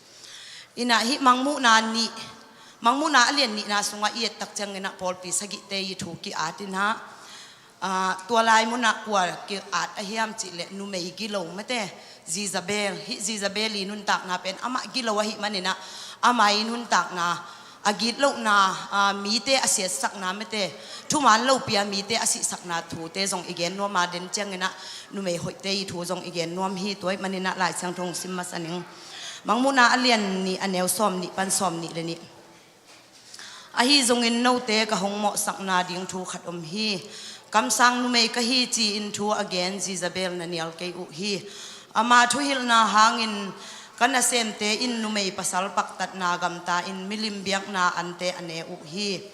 In ah hih Mangmuhna nih, Mangmuhna a lian nihna sungah i et tak ciangin ah pawlpi sagihte i thu ki-at in ah, aa, tua lai munah kua ki-at ahi hiam cih leh numei gilo mate, Jezebel. Hih Jezebel i nuntakna pen amah gilo ahih manin ah ama i nuntakna, a gitlohna, aa, mite a siatsakna mate, thuman lopi a mite a sihsakna thute zong i gen nuam a, den ciangin ah numei hoihte i thu zong i gen nuam hi. Tua ahih manin ah Lai Siangtho hong sim masa ning. Mangmuhna a lian nih, a neu sawm nih pan sawm nih le nih. Ahi zongin note ka hong mawhsakna ding thu khat om hi. Kamsang numei ka hi ci-in thu a gen Jezebel na nial kei uh hi. Ama thuhilhna hangin ka nasemte in numei pasal paktatna gamta in milim biakna ante a ne uh hi.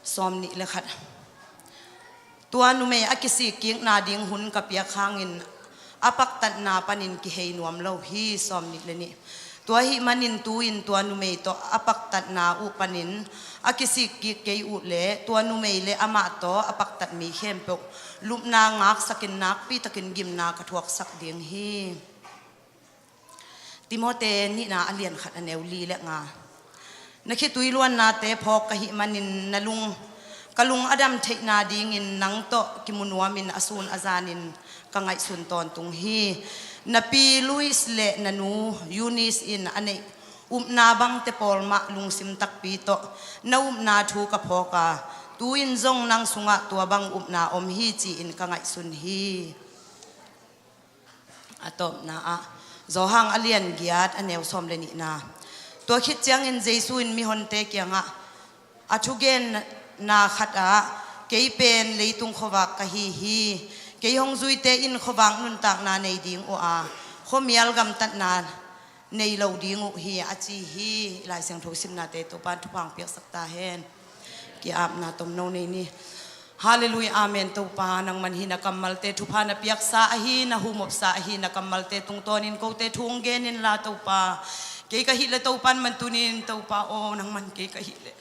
Sawm nih le khat. Tua numei a kisikkikna ding hun ka piak hangin a paktatna panin kihei nuam lo hi. Sawm nih le nih. Tua ahih manin tu-in tua numei tawh a paktatna uh panin a kisikkik kei uh leh tua numei le amah tawh a paktat mi khempeuh lupna ngaksakin nakpitakin gimna ka thuaksak ding hi. Timote nihna a lian khat, a neu li le nga. Na khitui luannate phawk ka hih manin na lung, ka lung a dam theihna dingin nang tawh kimu nuamin a sun a zanin ka ngaihsun tawntung hi. Na pi Lois le na nu Eunice in a neih upna bangte pawl mah lungsim takpi tawh na upna thu ka phawk a, tu-in zong nang sungah tua bang upna om hi ci-in ka ngaihsun hi. A tawpna ah, Johan a lian giat, a neu sawm le nihna. Tua khit ciangin Jesu in mihonte kiangah, a thugenna khatah, kei pen leitung khuavak ka hi hi. Kei hong zuite in khuavak nuntakna nei ding uh a, khuamial gamtatna nei lo ding uh hi, a ci hi. Lai Siangtho simnate Topa'n thupha hong piaksak ta hen. Ki-apna tomno nei ni. Halleluiah, amen. Topa, nangman hi na kammalte thupha na piaksa ahi, na humopsa ahi, na kammalte tungtawnin kote thu hong gen inla Topa. Kei ka hih leh Topa'n man tunin Topa aw, nangman kei ka hih leh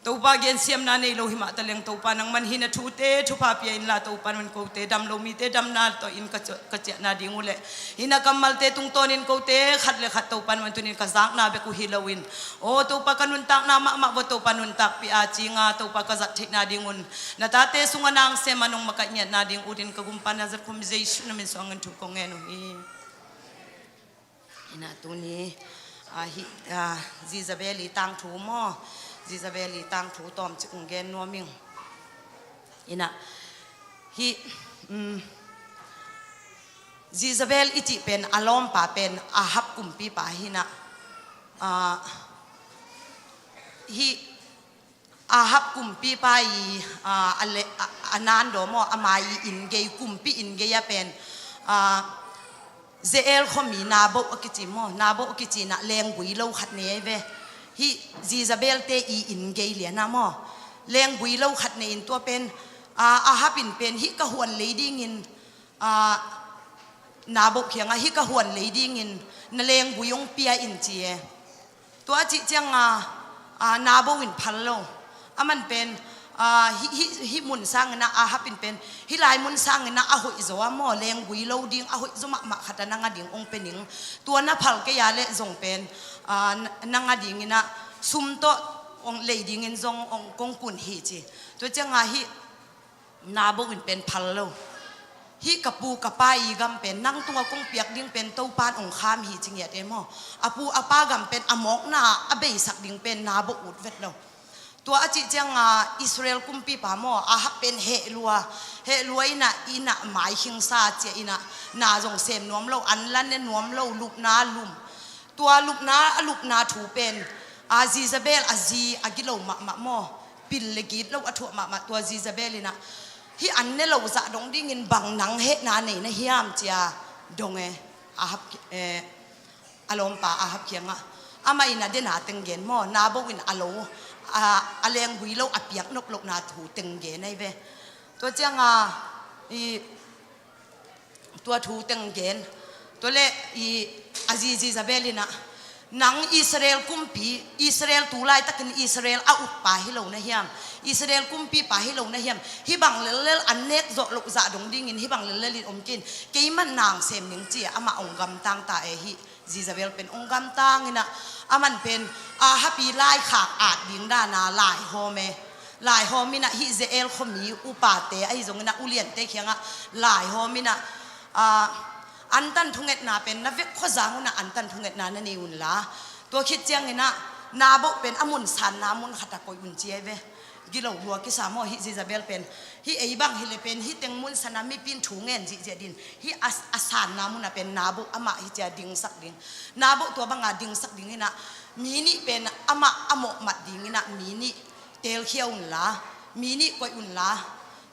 Topa, gensiamna nei lo hi mah taleng Topa, nangman hi na thute thupha pia inla Topa'n man kote dam lo mite damna tawh in ka ciah, ka ciahna ding uh leh hi na kammalte tungtawnin kote khat le khat Topa'n man tunin ka zakna bek uh hi loin, aw Topa, ka nuntakna mahmah vua Topa nuntakpih a cinga Topa ka zat theihna ding un, na tate sungah nang sem a nong makaih ngiatna ding utin ka gumpa Nazareth khua mi Jesu na min suangin thu kong ngen uh hi. Ina tuni, ah, hi, ah, Jezebel i tangthu maw? Jezebel i tangthu tawmcik kong gen nuam ing. Ina, hi, um, Jezebel i cih pen a lawmpa pen Ahab kumpipa hi na. Ah, hi, Ahab kumpipa i, ah, a le, a, a nandaw maw, ama i inn gei, kumpi inn gei a pen, ah, Jezreel khuami Naboth a kici maw, Naboth a kici na lenggui lo khat nei ve. Hi Jezebel te i inn gei lian a maw, lenggui lo khat nei in tua pen, ah, Ahab in pen hih ka huan lei dingin, ah, Naboth kiangah hih ka huan lei dingin na lenggui hong pia in ci e. Tua a cih cianga, ah, Naboth in phal lo. Aman pen, ah, hih, hih, hih mun sangin ah Ahab in pen hih lai mun sangin ah a hoih zaw a maw, lenggui lo ding a hoih zaw mahmah khat a nang a ding hong pe ning. Tua na phal kei a leh zong pen, ah, na, nang a dingin ah sum tawh hong lei dingin zong hong kong kun hi ci. Tua cianga hih Naboth in pen phal lo. Hih ka pu ka pa i gam pen nang tungah kong piak ding pen Topa'n hong kham hi ci ngiat e maw. A pu a pa gam pen a mawkna a beisak ding pen Naboth ut vet lo. Tua a cih cianga Israel kumpipa maw, Ahab pen heh lua, heh lua ina, ina mai khingsa cia ina, na zong sem nuam lo, an la ne nuam lo, lupna lum. Tua lupna, a lupna thu pen, a, Jezebel a zi a gilo mahmah maw, pil le gitloh a thuah mahmah tua Jezebel ina, hih an ne lo zah dong dingin bang nang hehna nei na hiam cia dong e, Ahab, eh, A lawmpa Ahab kiangah amah in a dena teng gen maw, Naboth in a lo, a, a lenggui lo a piak nop lohna thu teng gen ahi ve. Tua cianga i tua thu teng gen. Tua le i a zi Jezebel inah, "Nang Israel kumpi, Israel tu laitakin Israel a ukpa hi lo na hiam? Israel kumpipa hi lo na hiam? Hih bang lellel an nek zawh loh zah dong dingin hih bang lellel in om kei in, keiman nang sem ning," ci-a amah hong gamtang ta e. Hih Jezebel pen hong gamtang inah, aman pen Ahab i laikhak at ding dana laihawm e. Laihawm inah hih Jezreel khuami upate ahi zong inah uliante kiangah laihawm inah, ah, antan thungetna pen na vek khuazang unah antan thungetna na nei unla, tua khit ciang inah Naboth pen a mun sanna mun khatah koih un ci ahi ve. Gilo lua kisa maw hih Jezebel pen. Hih ei bang hi le pen hih teng mun sana mipi in thu ngen zihziah din, hih a, a sanna muna pen Naboth amah hi cia dingsak ding. Naboth tua banga dingsak ding inah mi nih pen amah a mawhmat ding inah mi nih teelkhia unla, mi nih koih unla.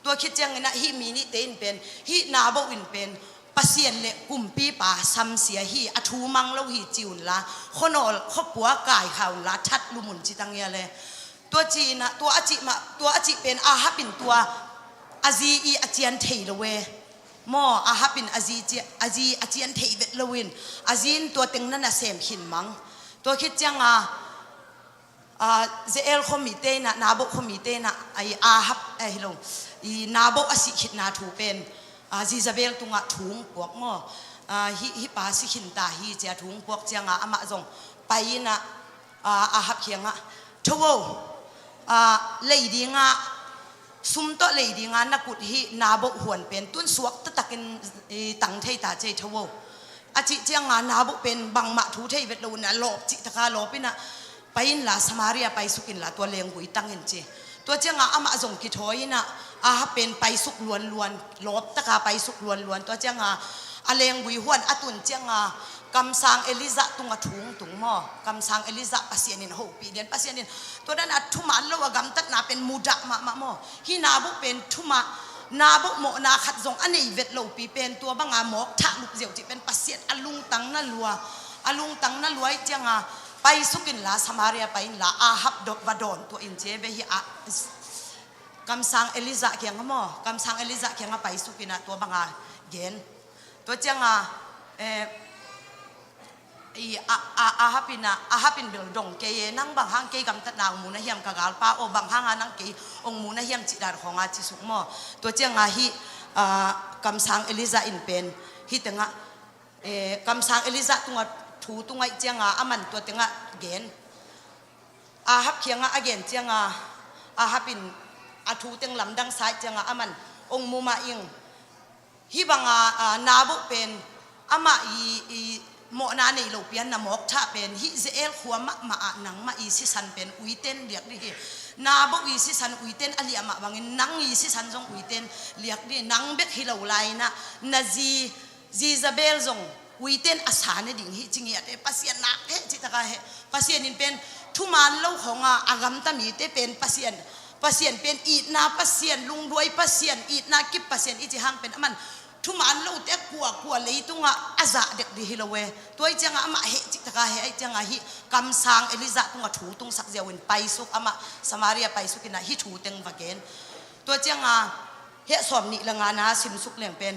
Tua khit ciang inah hih mi nihte in pen, hih Naboth in pen Pasian le kumpipa samsia hi, a thu mang lo hi ci unla, khuanawl khuapua kaikha unla, that lum un ci tang ia le. Tua ci inah, tua a cih mah, tua a cih pen Ahab in tua a zi i a cian thei lo e. Maw, Ahab in a zi cia, a zi a cian thei vet loin, a zi in tua teng na nasem khin mang. Tua khit cianga, ah, Jezreel khuamite inah, Naboth khuamite inah, ai Ahab, eh, hi lo, i Naboth a sih khitna thu pen, ah, Jezebel tungah thu hong puak maw. Ah, hih, hih pa si khin ta hi cia thu hong puak cianga amah zong pai inah, ah, Ahab kiangah, "Tho o, ah, lei dinga, sum tawh lei dinga na kut hih Naboth huan pen tun suak taktakin i tang thei ta cei, tho o," a cih cianga Naboth pen bangmah thu thei vet lo inah lawp cih taka lawp inah, "Pai inla Samaria paisuk inla tua lenggui tang in," ci. Tua cianga amah zong kithawi inah Ahab pen paisuk luanluan, lawp taka paisuk luanluan. Tua cianga a lenggui huan a tun cianga kamsang Elijah tungah thu hong tung maw. Kamsang Elijah Pasian in hopih lian, Pasian in tua dan a thuman lo a gamtatna pen mudah mahmah maw. Hih Naboth pen thuman, Naboth mawhna khat zong a nei vet lopi pen tua banga mawk thah lup ziau cih pen Pasian a lungtang na lua, a lungtang na lua ih cianga, "Paisuk inla Samaria pai inla Ahab dot va dawn tuah in," ci ve hi a. Kamsang Elijah kiangah maw, kamsang Elijah kiangah paisuk inah tua banga gen. Tua cianga, eh, i, a, a, Ahab inah, Ahab in bel dong kei e, "Nang bang hang kei gamtatna hong mu na hiam, ka galpa aw, bang hanga nang kei hong mu na hiam?" cih dan khawnga cisuk maw. Tua cianga hih, ah, kamsang Elijah in pen hih tengah, eh, kamsang Elijah tungah thu tungah ih cianga aman tua tengah gen. Ahab kiangah a gen cianga Ahab in a thu teng lamdang sa ih cianga aman, "Hong mu mah ing. Hih banga, ah, Naboth pen amah i, i mawhna nei lo pian na mawk thah pen hih Jezreel khua mahmah ah nangmah i sisan pen uiten liak dih hi. Naboth i sisan uiten a liah mah bangin nang i sisan zong uiten liak dih. Nang bek hi lo lai inah na zi Jezebel zong uiten a sa ne ding hi," ci ngiat e. Pasian nak heh cih taka heh. Pasian in pen thuman lo khawnga a gamta mite pen Pasian, Pasian pen itna Pasian, lungduai Pasian, itna kip Pasian i ci hang pen aman thuman lote kuakua leitungah a zah dek dih hi lo e. Tua ih cianga amah heh cih taka heh, a ih cianga hih kamsang Elijah tungah thu tungsak ziau in paisuk, amah Samaria paisuk inah hih thu teng va gen. Tua cianga heh sawm nih le ngana simsuk leng pen,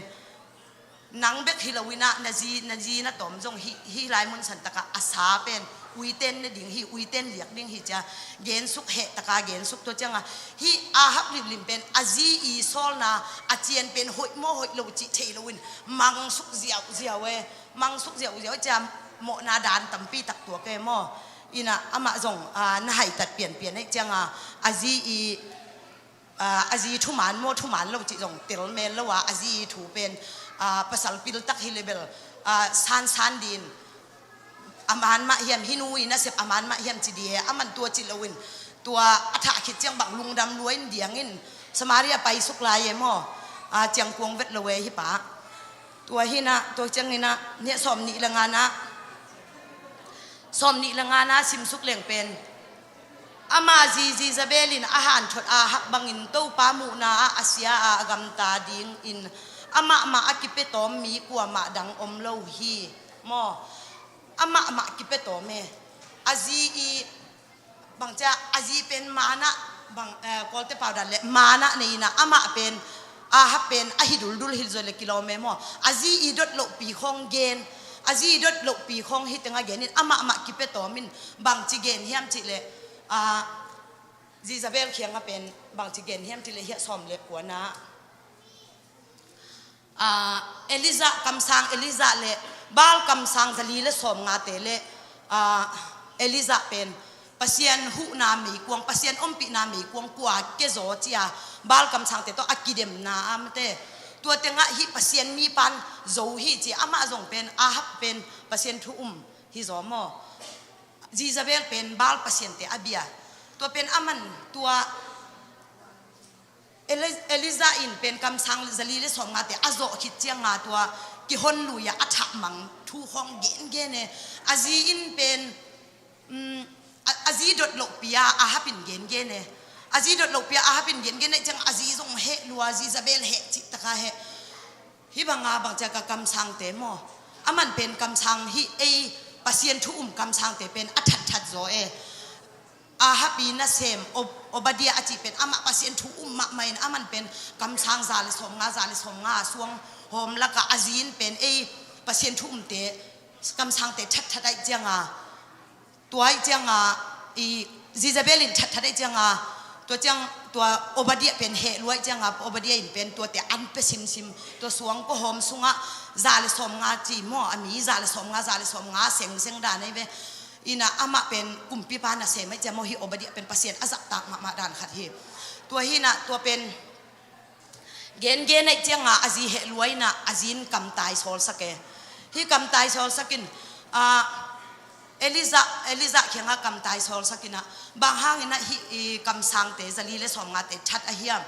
"Nang bek hi lo inah na zi, na zi na tawm zong hih, hih lai mun san takah a sa pen uiten ne ding hi, uiten liak ding hi," cia gensuk, heh taka gensuk. Tua cianga hih Ahab limlim pen a zi i sawlna a cian pen hoih maw hoih lo cih thei loin mangsuk ziauziau e. Mangsuk ziauziau e cia, mawhna dan tampi tak tuak e maw. Inah amah zong, ah, na haitat pianpian e ih cianga a zi i, ah, a zi thuman maw thuman lo cih zong tel mel lo a, a zi i thu pen, ah, pasal piltak hi le bel, ah, sansan din, "A man mah hiam, hih nu i nasep a man mah hiam?" ci dih e. Aman tua ci loin tua a thah khit ciang bang lungdam lua in diangin Samaria paisuk lai e maw. Ah, ciangkuang vet lo e hih pa. Tua hinah, tua cianginah, heh sawm nih le ngana, sawm nih le ngana simsuk leng pen, "Ama zi Jezebel in a hanthot Ahab bangin Topa muhna ah a sia a, a gamta dingin amah mah a kipia tawm mi kuamah dang om lo hi," maw. Amah mah kipia tawm e. A zi i bangcia a zi pen mana bang, eh, Kawlte pau dan le mana nei ina amah pen Ahab pen a hi duldul hi zaw le kilawm e maw. A zi i dot lohpi khawng gen, a zi i dot lohpi khawng hi tengah gen in amah mah kipia tawm in bangci gen hiam cih le, ah, Jezebel kiangah pen bangci gen hiam cih le hiah sawm le kuana. Ah, Elijah kamsang Elijah le Baal kamsang zali le sawmngate le, ah, Elijah pen Pasian huhna meikuang, Pasian ompihna meikuang kua kia zaw cia Baal kamsangte tawh a kidemna a mate. Tua tengah hih Pasian mipan zo hi cia amah zong pen Ahab pen Pasian thu um hi zaw maw. Jezebel pen Baal pasiante a bia. Tua pen aman tua Eli-, Elijah in pen kamsang zali le sawmngate a zawh khit cianga tua kihon lui-ah a thahmang thu khawng gengen e. A zi in pen, um, a, a zi dot lohpi-a Ahab in gengen e. A zi dot lohpi-a Ahab in gengen e ciang a zi zong heh lua, Jezebel heh cih taka heh. Hih banga bangcia ka kamsangte maw. Aman pen kamsang hih ei Pasian thu um kamsangte pen a thatthat zaw e. Ahab i nasem Ob-, Obadiah a cih pen amah Pasian thu um mahmah in aman pen kamsang za le sawmnga, za le sawmnga a suang hawm lakah a zi in pen ei Pasian thu umte kamsangte thatthat aih cianga, tua aih cianga i Jezebel in thatthat aih cianga, tua ciang tua Obadiah pen heh lua aih cianga Obadiah in pen tuate an pia simsim, tua suang kua hawm sungah za le sawmnga ci maw, a mi za le sawmnga, za le sawmnga sengseng dan aih ve. Ina amah pen kumpipa nasem aih cia maw, hih Obadiah pen Pasian a zahtak mahmah dan khat hi. Tua hi ina tua pen gengen aih cianga a zi heh lua ina a zi in kamtai sawlsak e. Hih kamtai sawlsak in, ah, Elijah, Elijah kiangah kamtai sawlsak ina bang hang ina hih i kamsangte zali le sawmngate that a hiam.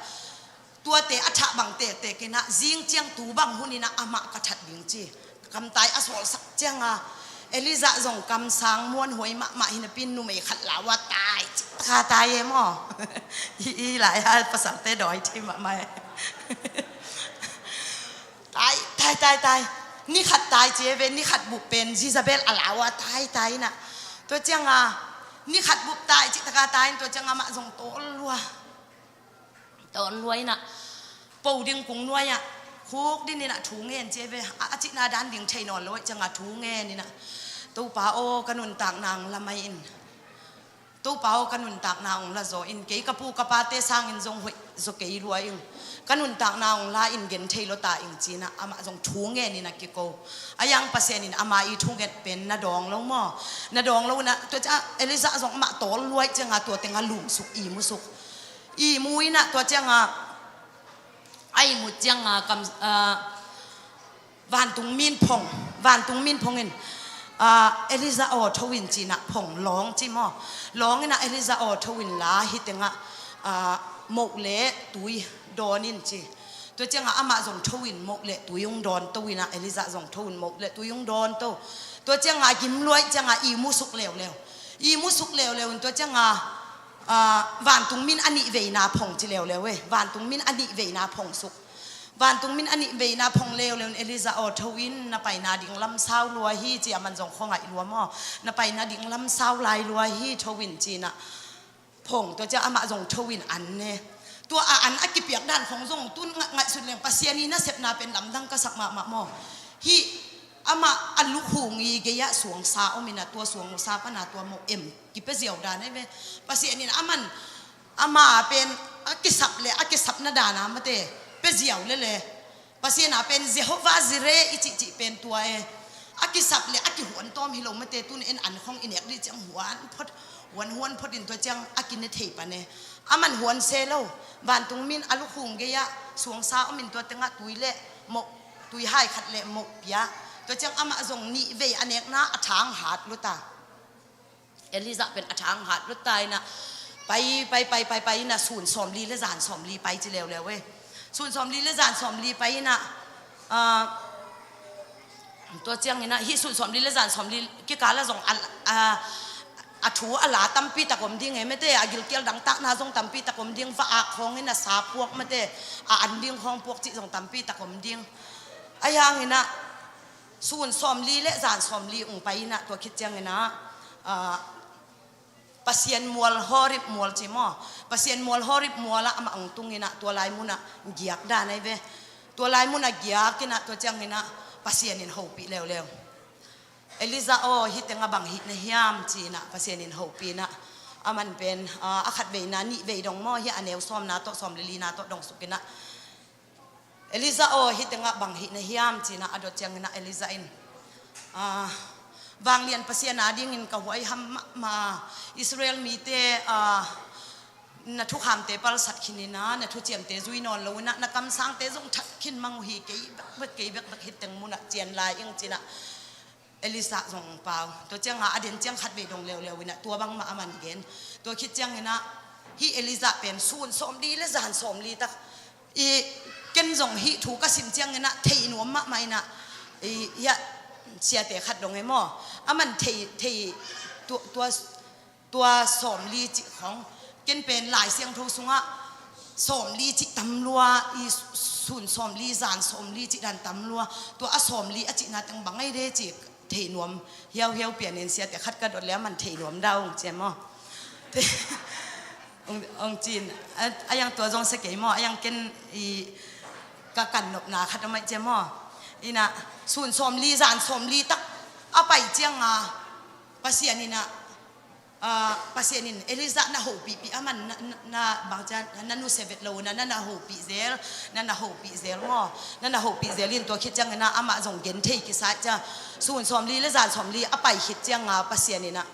Tuate a thah bang tektek ina zing ciang tu bang hun ina amah ka that ding ci. Kamtai a sawlsak cianga Elijah zong kamsang muanhuai mahmah hi napi in numei khat lau a tai cih taka tai e maw. Hi, hi lai a pasalte dawi thei mahmah e. Tai, tai, tai, tai. Ni khat tai ci e ve, ni khat bup pen Jezebel a lau a tai, tai ina. Tua cianga ni khat bup tai cih taka tai in tua cianga amah zong tawl lua. Tawn luai inah, po ding kung nuai ah, khuk din inah thu ngen ci ve. A, a cihna dan ding thei nawn lo ahih ciangah thu ngen inah, Topa aw, ka nuntakna hong la mai in. Topa aw, ka nuntakna hong la zaw in. Kei ka pu ka pate sangin zong hoih zaw kei luai in. Ka nuntakna hong la in, gen thei lo ta ing ci inah amah zong thu ngen inah kiko. A yang Pasian in ama i thunget pen na dawng lo maw? Na dawng lo inah, tua ciah Elijah zong amah tawl luai ciangah tua tengah lumsuk, ihmusuk. Ihmu inah tua ciangah, a ihmut ciangah kam, ah, vantung min phong, vantung min phong in, ah, Elijah aw tho in ci inah phong lawng ci maw? Lawng inah Elijah aw tho in la hi tengah, ah, moh le tui dawn in ci. Tua ciangah amah zong tho in moh le tui hong dawn to inah Elijah zong tho in moh le tui hong dawn to. Tua ciangah gim luai ciangah ihmusuk leuleu. Ihmusuk leuleu in tua ciangah, ah, vantung min a nih veina phong ci leuleu e. Vantung min a nih veina phong suk. Vantung min a nih veina phong leuleu in Elijah aw tho in, na paina ding lam sau lua hi ci, aman zong khuangaih lua maw? Na paina ding lam sau lai lua hi, tho in ci inah phong. Tua ciah amah zong tho in an ne. Tua a an a kipiak dan khong zong tun ngaih, ngaihsut leng Pasian i nasepna pen lamdang ka sak mahmah maw? Hih amah a lukhung i gei-ah suangsa om inah tua suangsa panah tua moh em kipia ziau dan ahi ve. Pasian in aman ama pen a kisap le a kisapna dana mate pia ziau lele. Pasian a pen Jehovah Jireh i cihcih pen tua e. A kisap le a kihuan tawm hi lo mate, tun en an khong i nek dih ciang huan phot, huan huan phot in tua ciang a kine thei pan e. Aman huan se lo. Vantung min a lukhung gei-ah suangsa om in tua tengah tui le moh, tui hai khat le moh pia. Tua ciang amah zong nih vei a nekna a thang hat luta. Elijah pen a thang hat luta inah pai, pai, pai, pai, pai inah sun sawmli le zan sawmli pai ci leuleu e. Sun sawmli le zan sawmli pai inah, ah, tua ciang inah hih sun sawmli le zan sawmli kikal ah zong a, a, a thu a la tampi tak om ding e mete, a gilkial dangtakna zong tampi tak om ding, va-ak khawng inah sa puak mete, a an ding khawng puak cih zong tampi tak om ding. Ahi hang inah Sun sawmli le zan sawmli ung pai inah, tua khit cianginah, ah, Pasian mual Horeb mual ci maw? Pasian mual Horeb mualah amah ung tunginah tua lai munah giak dan ahi ve. Tua lai munah giak inah, tua cianginah Pasian in hopih leuleu. Elijah aw, hih tengah bang hih na hiam ci inah Pasian in hopih inah, aman pen, ah, a khat veina nih vei dong maw, hih a neu sawmna tawh sawmli lina tawh dong suk inah, Elijah aw, hih tengah bang hih na hiam ci inah a dot cianginah Elijah in, ah, vanglian Pasian adingin ka huaiham mahmah, Israel mite, ah, na thukhamte palsat khin inah, na thuciamte zui nawn lo inah, na kamsangte zong that khin mang uh hi, kei bekbek, kei bekbek hih teng munah cian lai ing ci inah Elijah zong pau. Tua cianga a den ciang khat vei dong leuleu inah tua bangmah aman gen. Tua khit cianginah hih Elijah pen sun sawmli le zan sawmli tak i, ken zong hih thu ka sim cianginah thei nuam mahmah inah, i, hiah siate khat dong e maw, aman thei, thei, tua, tua, tua sawmli cih khong, ken pen Lai Siangtho sungah sawmli cih tam lua, i, sun sawmli, zan sawmli cih dan tam lua, tua a sawmli a cihna teng bang ahi de cih thei nuam hiauhiau pianin siate khat ka dot le aman thei nuam daung cia maw? Ong, ong cin, a, a yang tua zong sia kei maw, a yang ken i ka kan nopna khat om aih cia maw? Inah, sun sawmli, zan sawmli tak a pai cianga Pasian inah, ah, Pasian in Elijah na hopihpih aman na, na, na bang cia, na nusia vet lo na, na, na hopih zel, na, na hopih zel maw? Na, na hopih zel in tua khit cianginah amah zong gen thei kisa cia, sun sawmli le zan sawmli a pai khit cianga Pasian inah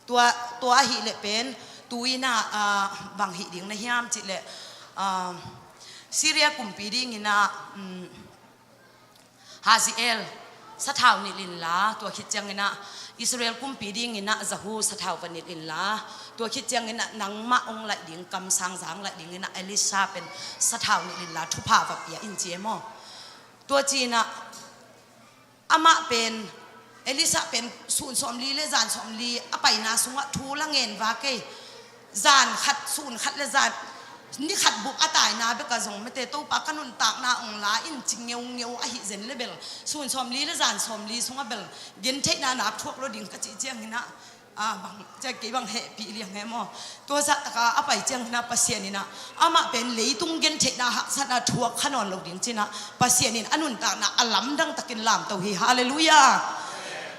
tua, tua ahih leh pen, tu inah, ah, bang hih ding na hiam cih leh, ah, Syria kumpi dinginah, um, Hazael sathau nilh inla, tua khit cianginah Israel kumpi dinginah Jehu sathau va nilh inla, tua khit cianginah nangmah ong laih ding, kamsang zang laih dinginah Elisha pen sathau nilh inla thupha va pia in ci e maw? Tua cinah amah pen, Elisha pen sun sawmli le zan sawmli a paina sungah thu la ngen va kei. Zan khat, sun khat le zan, ni khat bup a taina bekah zong mate, Topa ka nuntakna ong la in ci ngeungeu ahih zen le bel, sun sawmli le zan sawmli sungah bel gentheihna nak thuak lo ding ka cih cianginah, ah, bang, cia kei bang hehpih liang he maw? Tua zah taka a pai cianginah Pasian inah amah pen leitung gentheihna haksatna thuak kha nawn lo ding cinah Pasian in a nuntakna a lamdang takin lamto hi. Halleluiah.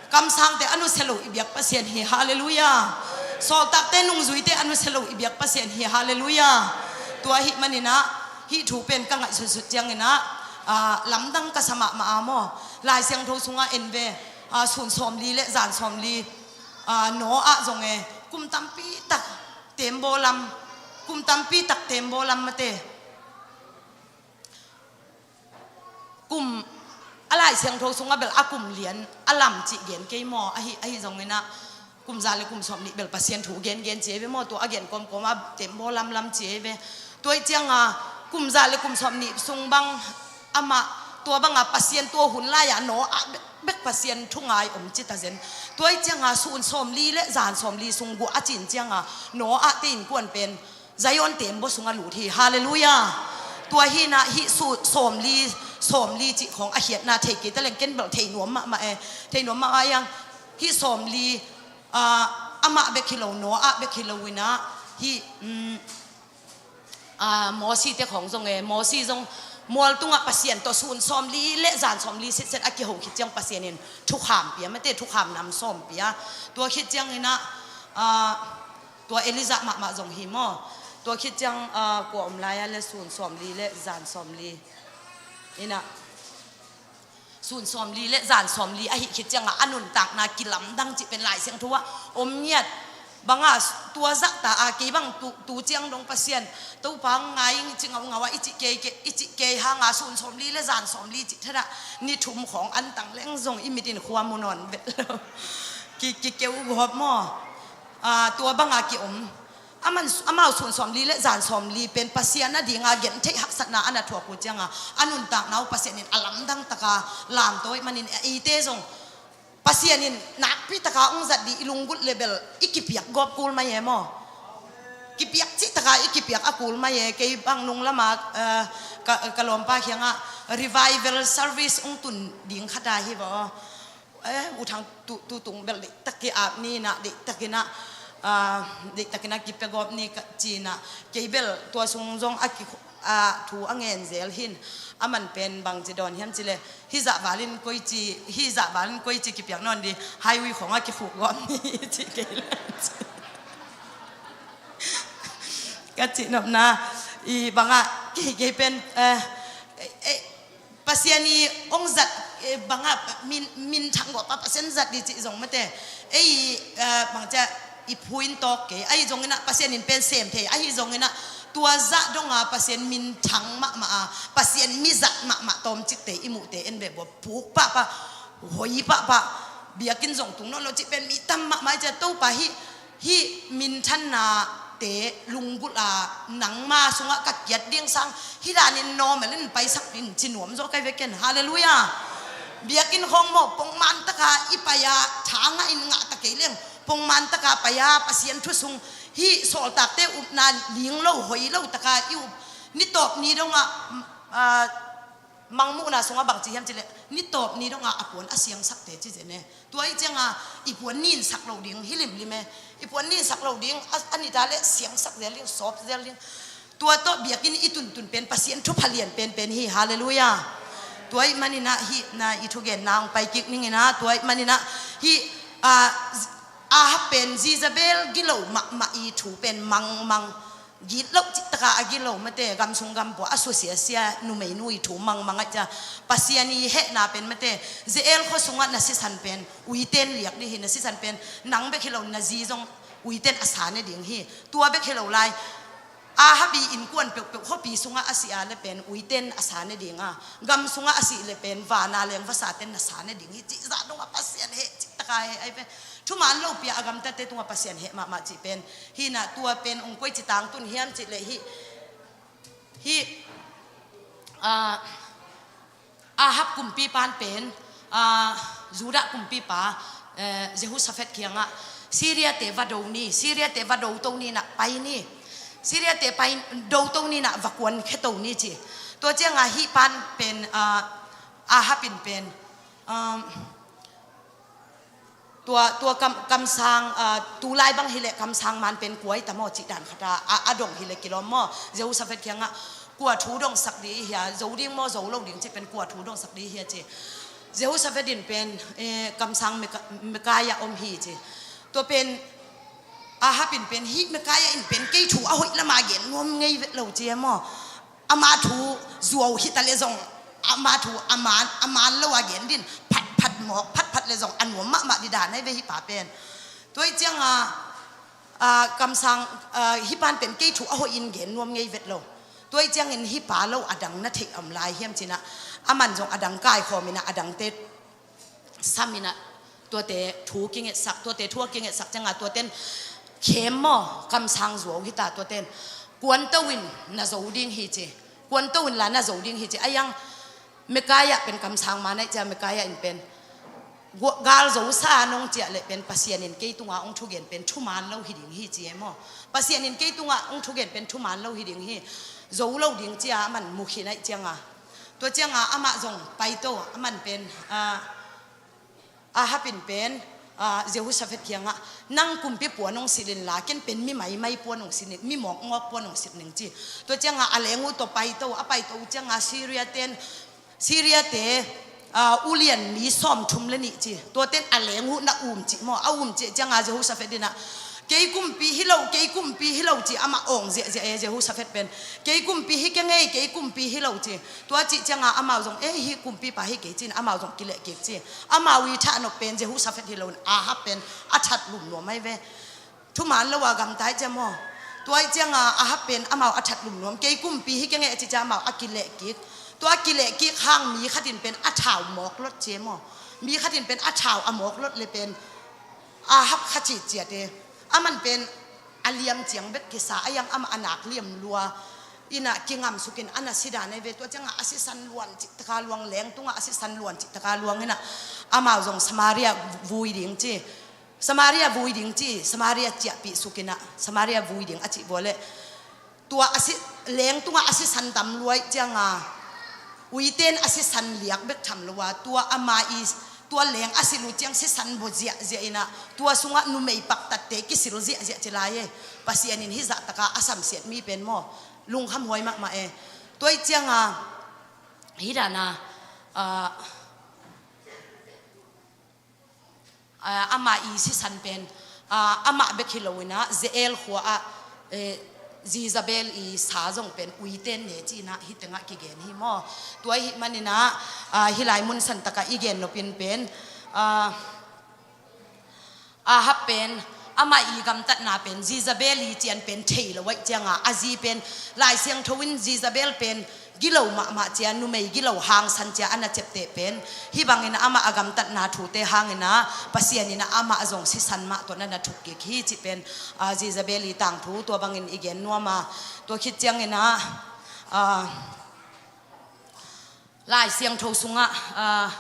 Kamsangte a nusia lo i biak Pasian hi. Halleluiah. Sawltakte nungzuite a nusia lo i biak Pasian hi. Halleluiah. Tua ahih maninah hih thu pen ka ngaihsutsut cianginah, ah, lamdang ka sa mahmah a maw? Lai Siangtho sungah en ve, ah, sun sawmli le zan sawmli, ah, Noah zong e, kum tampi tak tembaw lam, kum tampi tak tembaw lam mate. Kum, a Lai Siangtho sungah bel a kum lian a lam cih gen kei maw? Ahi, ahi zonginah kum za le kum sawmnih bel Pasian thu gengen ci ei ve maw? Tua a gen kawmkawm a tembaw lamlam ci ei ve. Tua ih cianga kum za le kum sawmnih sung bang amah, tua banga Pasian tua hun lai-ah Noah bekbek Pasian thu ngai om ci ta zen. Tua ih cianga sun sawmli le zan sawmli sung guah a cin cianga Noah te innkuan pen Zion tembaw sungah lut hi. Halleluiah. Tua hinah hih su sawmli, sawmli cih khawng a hiatna thei kei ta leng ken bel thei nuam mahmah e. Thei nuam mahmah iang hih sawmli, ah, amah bek hi lo, Noah bek hi lo inah hih, um, ah, Mosi te khawng zong e, Mosi zong mual tungah Pasian tawh sun sawmli le zan sawmli sitset a kiho khit ciang Pasian in thukham pia, mate thukham nam sawm pia. Tua khit cianginah, ah, tua Elijah mahmah zong hi maw? Tua khit ciang, ah, kua om lai-a le sun sawmli le zan sawmli inah, sun sawmli le zan sawmli ahih khit ciangah a nuntakna kilamdang cih pen Lai Siangtho ah om ngiat. Banga tua zahta a kei bang tu, tu ciang dong Pasian Topa ngai ing ci ngaungau a i cih kei, kei, i cih kei hanga sun sawmli le zan sawmli cih thadah ni thum khawng antang leng zong i mitin khua mu nawn vet lo. Ki, kikeu gawp maw? Ah, tua banga kiom. Aman, amau sun sawmli le zan sawmli pen Pasian a dinga gentheih haksatna a na thuak uh cianga a nuntakna uh Pasian in a lamdang taka lamto ih manin eite zong Pasian in nakpi taka ong zat dih i lunggulh le bel i kipiak gawp kul mai e maw? Kipiak cih taka i kipiak a kul mai e. Kei bang nung lama, eh, ka, ka lawmpa kiangah revival service ong tun ding khata hi vaw. Eh, U Thang tu, tu tung bel deihtak ki-ap ni na, deihtak in ah, ah, deihtak in ah kipia gawp ni ka ci-in ah, kei bel tua sung zong a ki, ah, thu a ngen zel hi in, aman pen bangci dawn hiam cih leh, hih zahval in koici, hih zahval in koici kipiak nawn ding, highway khawng ah kikhuk gawp ni ci kei leh. Ka cihnopna, i bang ah, kei, kei pen, eh, eh, Pasian i hong zat, eh, bang ah, min, minthang gawp a Pasian zat ding cih zong mate. Ei, eh, bang ci a, i phu in tawk kei. Ahi zongin ah Pasian in pen sem thei. Ahi zongin ah tua zah dong a Pasian minthang mahmah a, Pasian mi zat mahmah tawmcikte i muhte en beh bua puk pahpah, hoi pahpah. Biakinn zong tung nawn lo cih pen mi tam mahmah hi ci a, Topa hih, hih minthannate lunggulh a nangma sungah ka kiat ding sang, hih danin normal in paisak in ci nuam zaw ka hi ve ken. Halleluiah. Biakinn khawng maw, pongman taka i pai a, tha ngah in ngah ta kei leng, pongman taka pai a, Pasian thu sung, hih sawltakte upna ling lo, hoi lo taka i up, ni tawp ni dongah, ah, Mangmuhna sungah bangci hiam cih leh, ni tawp ni dongah a puan a siangsakte ci zen e. Tua ih ciangah i puan ninsak lo ding hi limlim e. I puan ninsak lo ding, a, a nita leh siangsak zel ding, sawp zel ding. Tua tawh biakinn i tuntun pen Pasian thupha lian penpen hi. Halleluiah. Tua ih maninah hih na i thugenna hong pai kik ninginah, tua ih maninah hih, ah, Ahab pen Jezebel gilo mahmah i thu pen mangmang. Gitloh cihtaka a gilo mate, gam sung gam pua a susia sia, numei nu i thu mangmang a cia. Pasian i hehna pen mate, Ze-el khua sungah na sisan pen uiten liak ding hi, na sisan pen nang bek hi lo, na zi zong uiten a sa ne ding hi. Tua bek hi lo lai, Ahab i innkuan peuhpeuh khuapi sungah a si a le pen uiten a sa ne ding a, gam sungah a si le pen vana leng vasaten na sa ne ding hi, cih zah dongah Pasian heh cihtaka heh ai pen. Thuman lo pia a gamtate tungah Pasian heh mahmah cih pen. Hi na tua pen ong koici tangtun hiam cih leh hih, hih, ah, Ahab kumpipan pen, ah, Judah kumpipa, eh, Jehoshaphat kiangah Syria te va do ni, Syria te va do to ni na pai ni, Syria te pai do to ni na va kuan khe to ni ci. Tua ciangah hih pan pen, ah, Ahab in pen, um, Tua, tua kam, kamsang, ah, tulai bang hileh kamsang man pen kua i tam aw cih dan khat a, a, a dong hileh kilawm maw? Jehoshaphat kiangah kua thu dongsak ding i hia, zo ding maw, zo lo ding cih pen kua thu dongsak ding i hia ci. Jehoshaphat in pen, eh, kamsang Mika-, Mikaia om hi ci. Tua pen Ahab in pen hih Mikaia in pen kei thu a hoih lama gen nuam ngei vet lo ci e maw? Ama thu zuau hita le zong, ama thu a man, a man lo a gen din, phatphat mawk, phatphat le zong a nuam mahmah di dan ai ve hih pa pen. Tua ih cianga, a, kamsang, a, hih pan pen kei thu a hoih in gen nuam ngei vet lo. Tua ih ciangin hih pa lo a dang na theih om lai hiam cinah, aman zong a dang kaikhawm inah a dangte sam inah tuate thu kingetsak, tuate thu a kingetsak cianga tuaten khem maw, kamsang zuau hita tuaten kuanto in na zo ding hi ci. Kuanto in la na zo ding hi ci. A yang Mikaia pen kamsang man ai cia, Mikaia in pen gua-, gal zo sa nong ciah leh pen Pasian in kei tunga ong thugen pen thuman lo hi ding hi ci e maw? Pasian in kei tunga ong thugen pen thuman lo hi ding hi. Zo lo ding cia aman mukhin ai cianga. Tua cianga amah zong paito, aman pen, a, Ahab in pen, a, Jehoshaphat kiangah, nang kumpi puan ong silh in la, ken pen mi maimai puan ong silh ning, mi mawkngawk puan ong silh ning ci. Tua cianga a leng uh tawh paito, a paito uh cianga Syria ten, Syria te, a, ulian mi sawmthum le nih ci. Tuaten a leng uh na um ci maw, a um ci cianga Jehoshaphat inah, kei kumpi hi lo, kei kumpi hi lo ci, amah awng ziahziah e Jehoshaphat pen. Kei kumpi hi keng ei, kei kumpi hi lo ci. Tua cih cianga amau zong, eh, hih kumpipa hi kei cin, amau zong kileh kik ci. Amau i thahnop pen Jehoshaphat hi loin Ahab pen a that lum nuam ai ve. Thuman lo a gamta ai cia maw? Tua ih cianga Ahab pen amau a that lum nuam. Kei kumpi hi keng ei a ci cia amau a kileh kik. Tua kileh kik hang mi khatin pen a thau mawk lot ci maw? Mi khatin pen a thau a mawk lot le pen Ahab kha citciat e. Aman pen a liam ciang bek kisa, a yang amah a nak liam lua. Inah kingamsukin a na si dan ai ve, tua ciangah a sisan luan cihtaka luang, leng tungah a sisan luan cihtaka luang inah amau zong Samaria vui ding ci. Samaria vui ding ci, Samaria ciahpih sukinah, Samaria vui ding a cih vua leh. Tua a si, leng tungah a sisan tam lua ih cianga, uiten a sisan liak bek tham lo a, tua ama i tua leng a silh uh ciang sisan bua ziahziah in ah, tua sungah numei paktatte kisil ziahziah ci lai e. Pasian in hih zahtaka a samsiat mi pen maw, lungkham huai mahmah e. Tua ih cianga hih dana, ah, ah, amah i sisan pen, ah, amah bek hi lo in ah, Ze-el khua ah, eh, Jezebel i sa zong pen uiten ne ci in ah hih tengah kigen hi maw. Tua ahih manin ah, ah, hih lai mun santakah i gen nopin pen, ah, Ahab pen, amah i gamtatna pen Jezebel i cian pen thei lo ahih cianga, a zi pen, Lai Siangtho in Jezebel pen gilo mahmah cia, numei gilo hangsan cia a na ciapteh pen, hih bangin amah a gamtatna thute hangin ah Pasian in ah amah zong sisan mah tawh na na thuk kik hi cih pen, ah, Jezebel i tangthu tua bangin i gen nuam a, tua khit ciangin ah, ah, Lai Siangtho sungah, ah,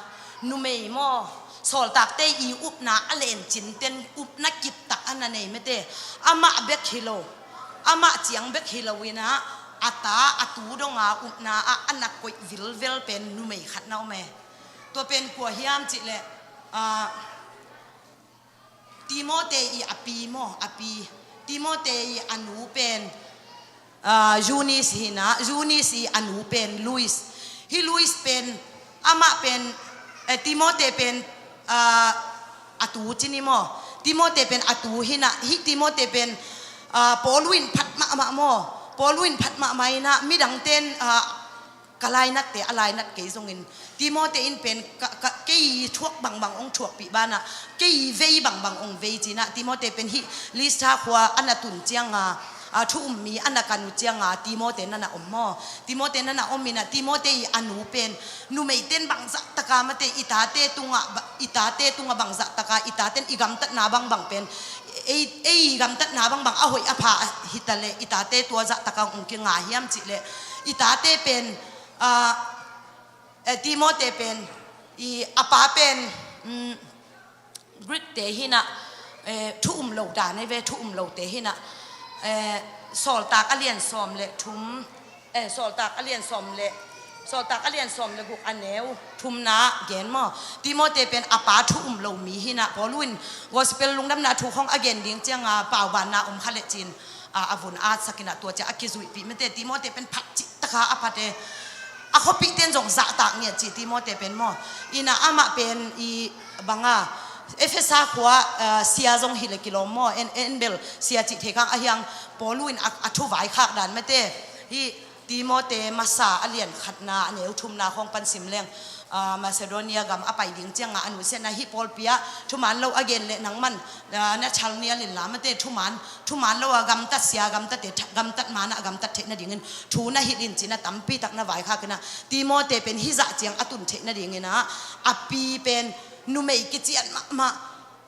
numei maw, sawltakte i upna a lencin ten upna kiptak a na nei mete, amah bek hi lo, amah ciang bek hi lo in ah, a ta, a tu donga upna ah a na koih vilvel pen numei khat na om e. Tua pen kua hiam cihleh, ah, Timote i a pi maw, a pi. Timote i a nu pen, ah, Eunice hi in ah, Eunice i a nu pen Lois. Hih Lois pen, amah pen, eh, Timote pen, ah, a tu ci ni maw. Timote pen a tu hi in ah, hih Timote pen, ah, Paulu in phat mahmah maw. Paulu in phat mahmah in ah, midang ten, ah, ka lainatte a lainat kei zongin, Timote in pen ka, ka, kei thuak bangbang ong thuakpih banah, kei vei bangbang ong vei ci in ah, Timote pen hih Listra khua a na tun cianga, a, thu um mi a na kan uh cianga, Timote na na om maw. Timote na na om in ah, Timote i a nu pen, numei ten bangzah taka mate, i tate tungah, ba, i tate tungah bangzah taka, i taten i gamtatna bangbang pen, ei, ei i gamtatna bangbang a hoih a pha hi ta leh, i tate tua zah taka ong kinga hiam cihleh, i tate pen, ah, eh, Timote pen, i a pa pen, mm, Greek te hi in ah, eh, thu um lo dan ei ve, thu um lote hi in ah, eh, Sawltak a lian sawm le thum, eh, Sawltak a lian sawm le, Sawltak a lian sawm le guk a neu thumna gen maw. Timote pen a pa thu um lo mi hi in ah, Paulu in Gospel lungdamna thu khong a gen ding cianga paubanna om kha le cin, a, a vun atsak in ah tua cia a kizuihpih mete, Timote pen phat cih taka a phat e. A khuapihte in zong zahtak ngiat ci Timote pen maw. In ah amah pen i banga Efesa khua, ah, sia zong hi le kilawm maw. En, en bel sia cih thei khang a hiang Paulu in a, a thu vaikhak dan mete. Hih Timote masa a lian khatna a neu thumna khong pan sim leng, ah, Macedonia gam a pai ding cianga a nusiatna hih pawlpi ah thuman lo a gen le nangman, ah, na chal nial in la mate, thuman, thuman lo a gamtat sia, gamtat te, gamtat mana a gamtat theih nadingin thu na hilh in ci in ah tampi tak na vaikhak in ah, Timote pen hih zah ciang a tun theih nadingin ah, a pi pen numei kician mahmah,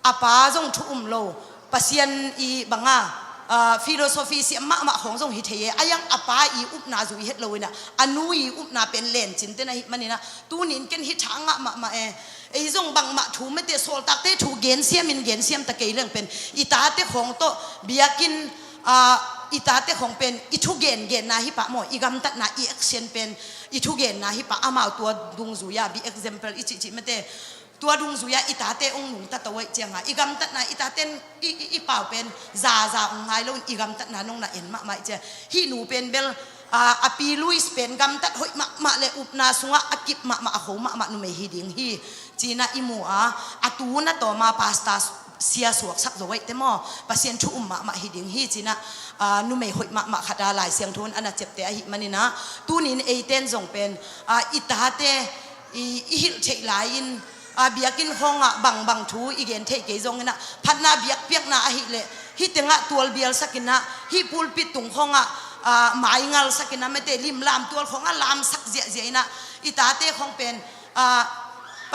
a pa zong thu um lo, Pasian i banga, ah, philosophy siam mahmah khong zong hi thei e, a iang a pa i upna zui het lo in ah, a nu i upna pen lencin te na hih manin ah, tunin ken hi thangah mahmah e. Ei zong bangmah thu mete, sawltakte thu gensiamin gensiam ta kei leng pen, i tate khong tawh biakinn, ah, i tate khong pen i thu gengenna hi pah maw, i gamtatna i action pen i thu genna hi pah, amau tua dungzui-a be example i cihcih mete. Tua dungzui-a i tate ong nungta to ahih cianga, i gamtatna i taten i, i, i pau pen zaza ong ngai loin i gamtatna nong na en mahmah ahih ciang. Hih nu pen bel, ah, a pi Lois pen gamtat hoih mahmah le upna sungah a kip mahmah, a kho mahmah numei hi ding hi. Ci in ah i mu a, a tu na tawma pastor sia suaksak zo ahih te maw, Pasian thu um mahmah hi ding hi. Ci in ah, ah, numei hoih mahmah khat a Lai Siangtho in a na ciapte ahih manin ah, tunin eiten zong pen, ah, i tate i, i hilh theih lai-in, ah, biakinn khawngah bangbang thu i gen theih kei zongin ah, phatna biakpiakna ahih leh, hih tengah tualbialsak in ah, hih pulpit tung khawngah, ah, maingalsak in ah, mete limlam tual khawngah lamsak ziahziah in ah, i tate khawng pen, ah,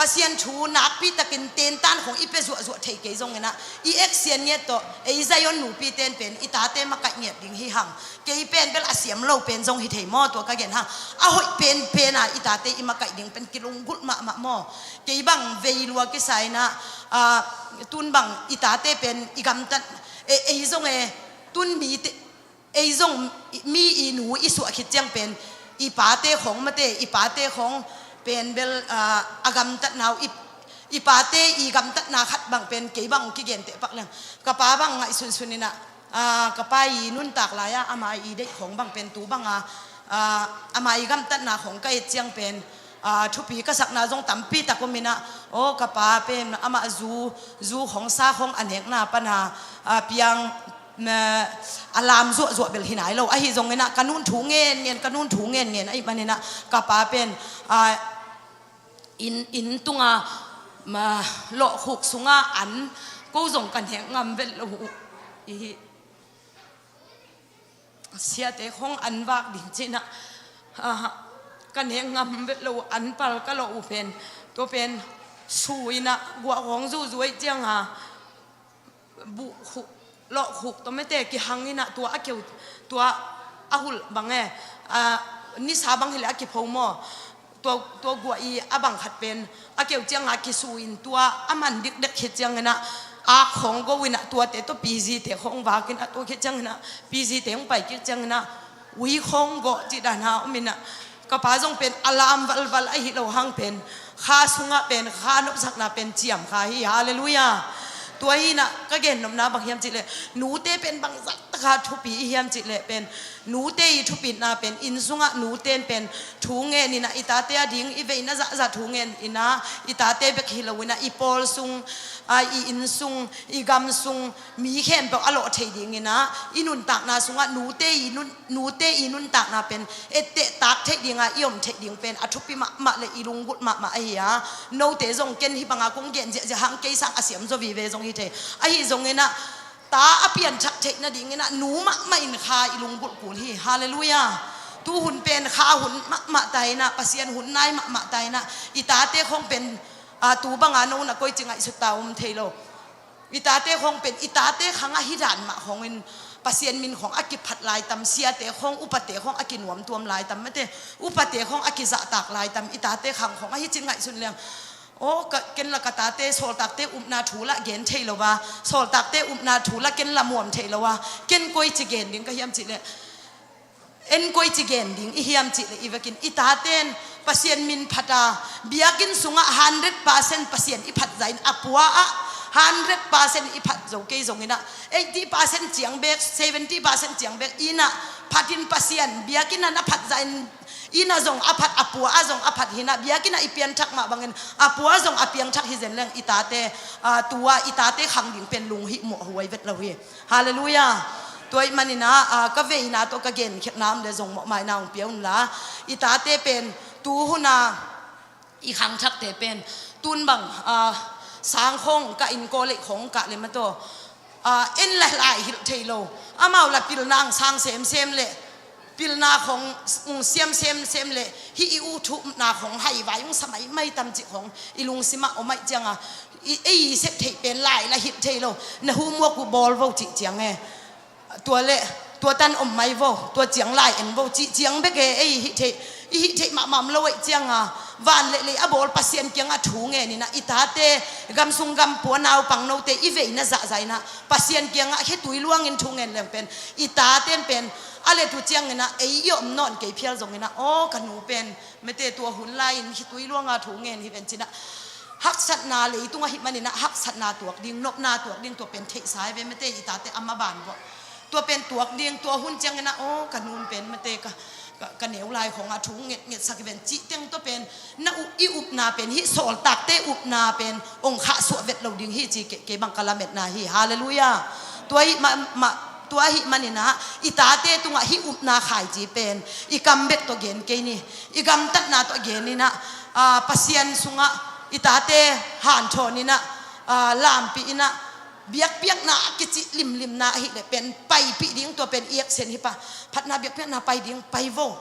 Pasian thu nakpi takin tentan khawng i pia zuahzuah thei kei zongin ah, i action ngiat tawh, ei Zion nupite in pen i tate makaih ngiat ding hi hang. Kei pen bel a siam lo pen zong hi thei maw, tua ka gen hang. A hoih penpen a i tate i makaih ding pen kilunggulh mahmah maw. Kei bang vei lua kisa in ah, ah, tun bang i tate pen i gamtat, e, ei zong e, tun mite, ei zong mi i nu i suah khit ciang pen, i pate khong mate, i pate khong pen bel, ah, a gamtatna uh i, I pate i gamtatna khat bang pen kei bang kigenteh pak leng, ka pa bang ngaihsunsun inah, aa, ka pa i nuntak lai-ah ama i deih khawng bang pen tu banga, aa, ama i gamtatna khawng ka et ciang pen, aa, thupi ka sakna zong tampi tak om inah, aw, ka pa pen amah zu, zu khawng sa khawng a nekna pana, aa, piang, ma, a lam zuahzuah bel hi nai lo. Ahi zong inah ka nun thu ngenngen, ka nun thu ngenngen ahih man inah ka pa pen, aa, inn, inn tunga, ma, lawhkhuk sunga an ko zong ka nek ngam vet lo uh. I hi, siate khawng an vak ding cinah, ah, ka nek ngam vet lo uh, an pal ka lawh uh pen. Tua pen su inah guah khawng zuzu ahih cianga, buh khuk, lawhkhuk tawh mete kihang inah tua a keu, tua a hulh bang e, a, nisa bang hileh a kipho maw? Tua, tua guah i a bang khat pen a keu cianga kisu in tua a man dikdek khit ciang inah, ak khawng go inah tuate tawh pizite khawng vak inah tua khit ciang inah pizite hong pai kik ciang inah ui khawng gawh cih dana om inah, ka pa zong pen a lam valval ahi lo hang pen, kha sungah pen kha nopsakna pen ciam kha hi. Halleluiah. Tua hi inah ka gennopna bang hiam cihleh, nute pen bangzah taka thupi i hiam cihleh pen, nute i thupitna pen, inn sungah nute in pen thu ngen inah, i tate a ding i veina zahzah thu ngen inah, i tate bek hi lo inah, i pawl sung, a, i inn sung, i gam sung, mi khempeuh a lawh thei ding inah, i nuntakna sungah nute i nun, nute i nuntakna pen etteh tak theih dinga i om theih ding pen a thupi mahmah le i lunggulh mahmah ahi a. Note zong ken hih banga kong gen ziahziah hang kei sang a siam zaw vive zong hi thei. Ahi zong inah ta a pianthak theih nading inah nu mahmah in kha i lunggulh kul hi. Halleluiah. Tu hun pen kha hun mahmah ta inah, Pasian hun nai mahmah ta inah, i tate khawng pen, a, tu banga no na koici ngaihsut ta um thei lo. I tate khawng pen, i tate khangah hih dan mah khawngin Pasian min khawng a kiphat lai tam, siate khawng, upate khawng a kinuamtuam lai tam, mate, upate khawng a kizahtak lai tam, i tate khang khawng ahi cin ngaihsun leng. Aw, ka, ken la ka tate sawltakte upna thu lah gen thei lo a, sawltakte upna thu lah ken la muam thei lo a, ken koici gen ding ka hiam cihleh, en koici gen ding i hiam cihleh, i vekin i taten Pasian min phata, biakinn sungah hundred percent Pasian i phat zahin, a pua ah hundred percent i phat zo kei zong inah, eighty percent ciang bek, seventy percent ciang bek inah phatin Pasian biakinn ah na phat zahin, inn ah zong a phat, a pua ah zong a phat hi inah, biakinn ah i pianthak mah bangin a pua ah zong a piangthak hi zen leng i tate, a, tua i tate khang ding pen lunghimawh huai vet lo hi. Halleluiah. Tua ahih man inah, a, ka veina tawh ka genkhiatna om le zong mawhmaina hong pia unla, i tate pen tu huna i khangthakte pen tun bang, a, sang khawng kah in, college khawng kah le mataw, a, en la lai hilh thei lo. Amau la pilna ang sang semsem le pilna khawng, um, siam semsem le hih i ut thu upna khawng haivai ung sa maimai tam cih khawng i lungsimah om ahih cianga, i, ei i sep theih pen lai la hilh thei lo. Na hu muak uh bawl vo cih ciang e, tua le tua tan om mai vo, tua ciang lai en vo cih ciang bek e, ei i hih theih, i hih theih mahmah om lo ahih cianga, van le lei a bawl Pasian kiangah thu ngen inah, i tate, gam sung gam pua, naupang note i veina zahzah inah Pasian kiangah khitui luangin thu ngen leng pen, i taten pen a let uh ciang inah ei i om nawn kei phial zong inah, aw, ka nu pen mete tua hun lai-in khitui luanga thu ngen hi ven cinah, haksatna leitung ahih man inah haksatna tuak ding, nopna tuak ding, tua pen theihsa hi ve mete, i tate a maban vawh. Tua pen tuak ding, tua hun ciang inah, aw, ka nun pen mete ka, ka, ka neu lai khawngah thu ngetngetsak hi ven cih teng tua pen na u-, i upna pen, hih sawltakte upna pen hong khahsuah vet lo ding hi ci kei, kei bang ka lametna hi. Halleluiah. Tua ahih ma-, ma-, tua ahih man inah i tate tungah hih upna khaici pen i kam bek tawh gen kei ni, i gamtatna tawh gen inah, a, Pasian sungah i tate hanthawn inah, a, lampih inah, biakpiakna a kicih limlimna ahileh pen paipih ding, tua pen i action hi pa, phatna biakpiakna pai ding pai vo.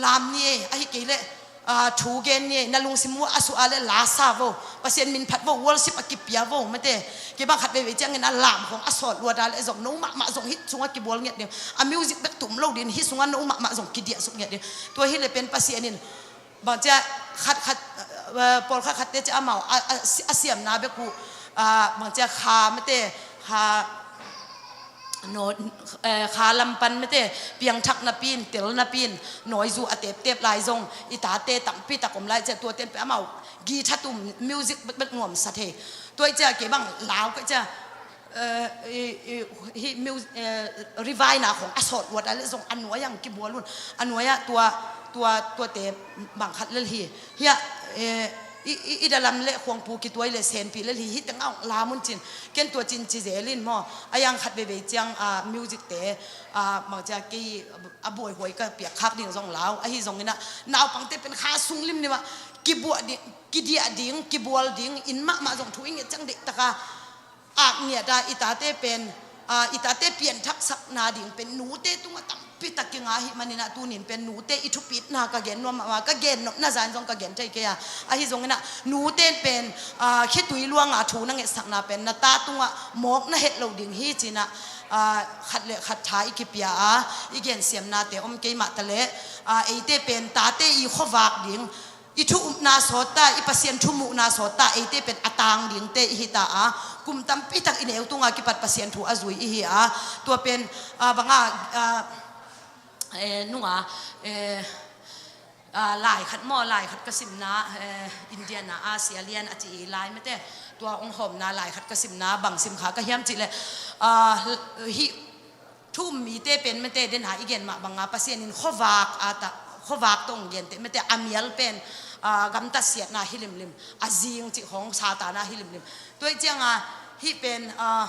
Lam ni e, ahi kei leh, a, thu gen ni e, na lungsim uh a suah a leh la sa vo. Pasian min phat vo, worship a kipia vo, mate. Kei bang khat veivei ciangin a lam khawng a sawt luat a leh zong no mahmah zong hih sungah kibual ngiat ding. A music bek tum lo ding, hih sungah no mahmah zong kidiahsuk ngiat ding. Tua hileh pen Pasian in bangcia khat khat, eh, pawlkhat khatte cia amau a, a, a siamna bek uh, ah, bangcia kha mate, kha, no, eh, kha lam pan mate, piangthak napi-in, tel napi-in, nawizu a teptep lai zong i tate tampi tak om lai cia, tuate in pen amau Guitar tum, music betbet nuamsa thei. Tua i cia kei bang lau ka cia, eh, i, i, hi mu-, eh, rivai na khong a sawt luat a le zong a nuai ang kibual un. A nuai ah tua, tua, tuate bang khat lel hi. Hi ah, eh, i, i, i dalam le khuangpu kituai le senpi lel hi. Hi teng ah hong lam un cin. Ken tua cin ci zel in maw. A yang khat veivei ciang, ah, music te, ah, bang cia kei a buaihuai ka piak khak ding zong lau. Ahi zongin ah, naupangte pen kha sung limlim ah, kibuah ding, kidiah ding, kibual ding, inn mahmah zong thu i nget ciang deih taka, ak ngiat a, i tate pen, ah, i tate pianthak sakna ding pen, nute tungah tampi tak kinga hi manin ah, tunin pen, nute i thupitna ka gen nuam mahmah, ka gen nopna zain zong ka gen thei kei a. Ahi zongin ah, nute pen, ah, khitui luanga thu na ngetsakna pen, na ta tungah mawk na het lo ding hi cin ah, ah, khat le khat tha i kipia a, i gensiamnate om kei mah ta leh, ah, eite pen tate i khuavak ding, i thu upna sawt ta, i Pasian thu muhna sawt ta, eite pen a tang dingte i hi ta a, kum tampi tak i neu tunga kipat Pasian thu a zui i hi a, tua pen, ah, banga, ah, eh, nunga, eh, ah, lai khat maw, lai khat ka simna, eh, India na a Sia Lian a ci i lai mate, tua hong hawmna lai khat ka simna, bang sim kha ka hiam cih leh, ah, hih thu um mite pen mate, den a i gen mah banga Pasian in khuavak a ta, khuavak tawh hong gente mate, a mial pen, ah, gamtat siatna hi limlim, a zing cih khong Satan a hi limlim. Tua i cianga hih pen, ah,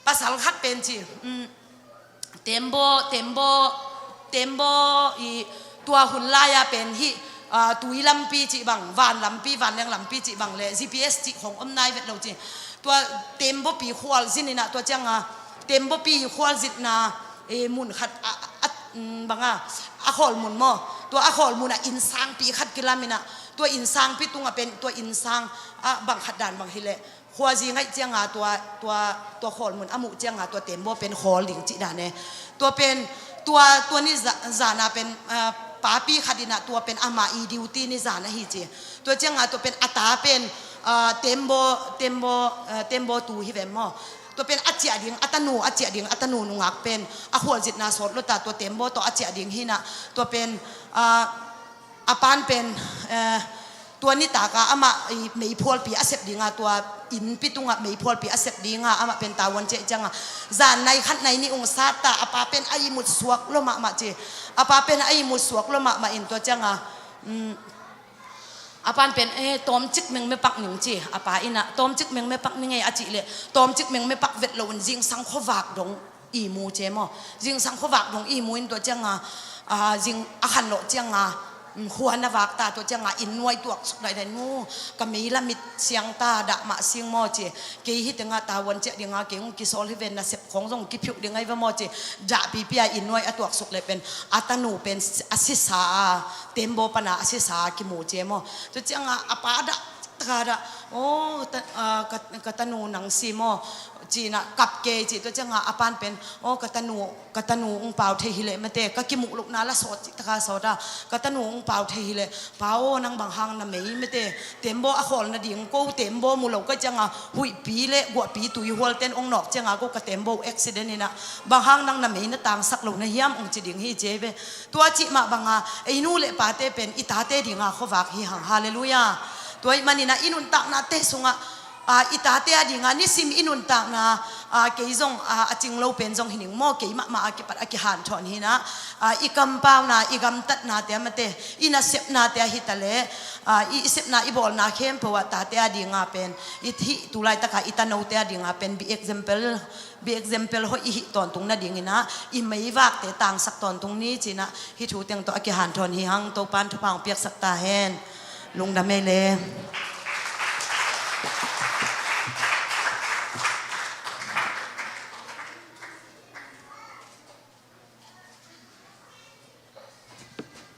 pasal khat pen ci, um, tembaw, tembaw, tembaw i tua hun lai-a pen hih, ah, tui lampi cih bang, van lampi, vanleng lampi cih bang le G P S cih khong om nai vet lo ci. Tua tembawpi khualzin inah, tua cianga tembawpi khualzitna, eh, mun khat a, a, a, mm, banga, a khawl mun maw. Tua a khawl munah innsangpi khat kilam inah, tua innsangpi tungah pen, tua innsang, ah, bang khat dan bang hileh. Khuazi ngaih cianga tua, tua, tua khawl mun a muh cianga tua tembaw pen khawl ding cih dan e. Tua pen, tua, tua ni za-, zana pen, ah, papi khat inah tua pen ama i duty ni zana hi ci. Tua cianga tua pen a ta pen, ah, tembaw, tembaw, ah, tembaw tu hi ve maw. Tua pen a ciah ding, a tanu, a ciah ding, a tanu nungak pen, a khualzitna sawt lo ta tua tembaw tawh a ciah ding hi inah. Tua pen, ah, a pan pen, eh, tua nitaka amah i meiphualpi a sep dinga, tua innpi tungah meiphualpi a sep dinga, amah pen tavuan ciah i cianga. Zan nai khat nai nih ung sat ta, a pa pen a ihmut suak lo mahmah ci. A pa pen a ihmut suak lo mahmah in tua cianga, mm, a pan pen, eh, tawmcik mengme pak ning ci. A pa inah, tawmcik mengme pak ning ei a cih leh, tawmcik mengme pak vet lo un zingsang khuavak dong i mu ci maw. Zingsang khuavak dong i mu in tua cianga, ah, zing a khanlawh cianga, mm, khua na vak ta, tua cianga inn nuai tuaksuk daidai nu, ka mei la mit siang ta, dah mah sing maw ci. Kei hi tengah tavuan ciah dinga kei hong kisawl hi ven, nasep khong zong kiphiuh ding ai va maw ci. Dah pipi a inn nuai a tuaksuk le pen, a tanu pen a sisa a, tembaw pana a sisa a kimu ci maw. Tua cianga a pa dah taka dah, oh, ta, ah, ka, ka tanu nang si maw, ci inah kap kei ci. Tua cianga a pan pen, oh, ka tanu, ka tanu ung pau thei hileh mate, ka kimuh lohna la sawt cih taka sawt a, ka tanu ung pau thei hileh, pa aw, nang bang hang na mei mate, tembaw a khawl nading ko tembaw mu lo ka cianga, huihpi le guahpi tuihual ten ong nawk cianga ko ka tembaw accident inah, bang hang nang na mei na tangsak lo na hiam ong ci ding hi ci ve. Tua cih mah banga, ei nu le pate pen, i tate dinga khuavak hi hang. Halleluiah. Tua ih maninah, i nuntaknate sungah, ah, i tate a dinga, nisim i nuntakna, ah, kei zong, ah, a cing lo pen zong hi ning maw, kei mahmah a kipat a kihanthawn hinah, ah, i kampauna, i gamtatnate a mate, i nasepnate a hita le, ah, i, i sepna, i bawlna khempeuh ah tate a dinga pen, i hih tulaitaka i tanote a dinga pen, be example, be example hoih i hih tawntung nadinginah, i meivakte tangsak tawntung ni cinah, hih thu teng tawh a kihanthawn hi hang. Topan thupha hong piaksak ta hen. Lungdam ei le.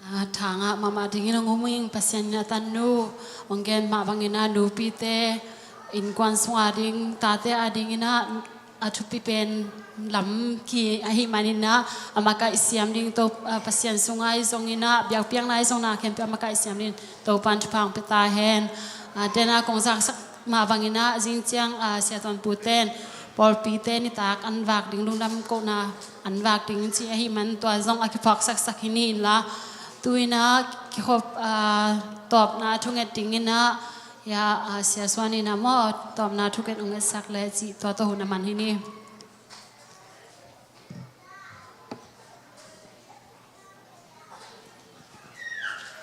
Ah, thangah mahmah dingin hong um ing Pasian in a tannu, hong gen mah bangin a nupite, innkuan sunga ding, tate a dingin a, a thupi pen lam ki ahih manin a, a makaih siam ding to, ah, Pasian sunga i zongin a, biakpiakna i zongna khempeuh a makaih siam ding Topan thupha hong pia ta hen. Ah, tena kong zaksak mah bangin a, zingciang, ah, Sia Tuan Pu ten, pawlpite nitak an vak ding lungdam kohna an vak ding ci ahih man tua zong a kiphawk saksak hi ni inla, Tu-in ah kikhop, aa, tawpna thunget dingin ah, ya, aa, Sia Suan in ah maw, tawpna thunget hong ngetsak le cih tua tawh hun a man hi ni.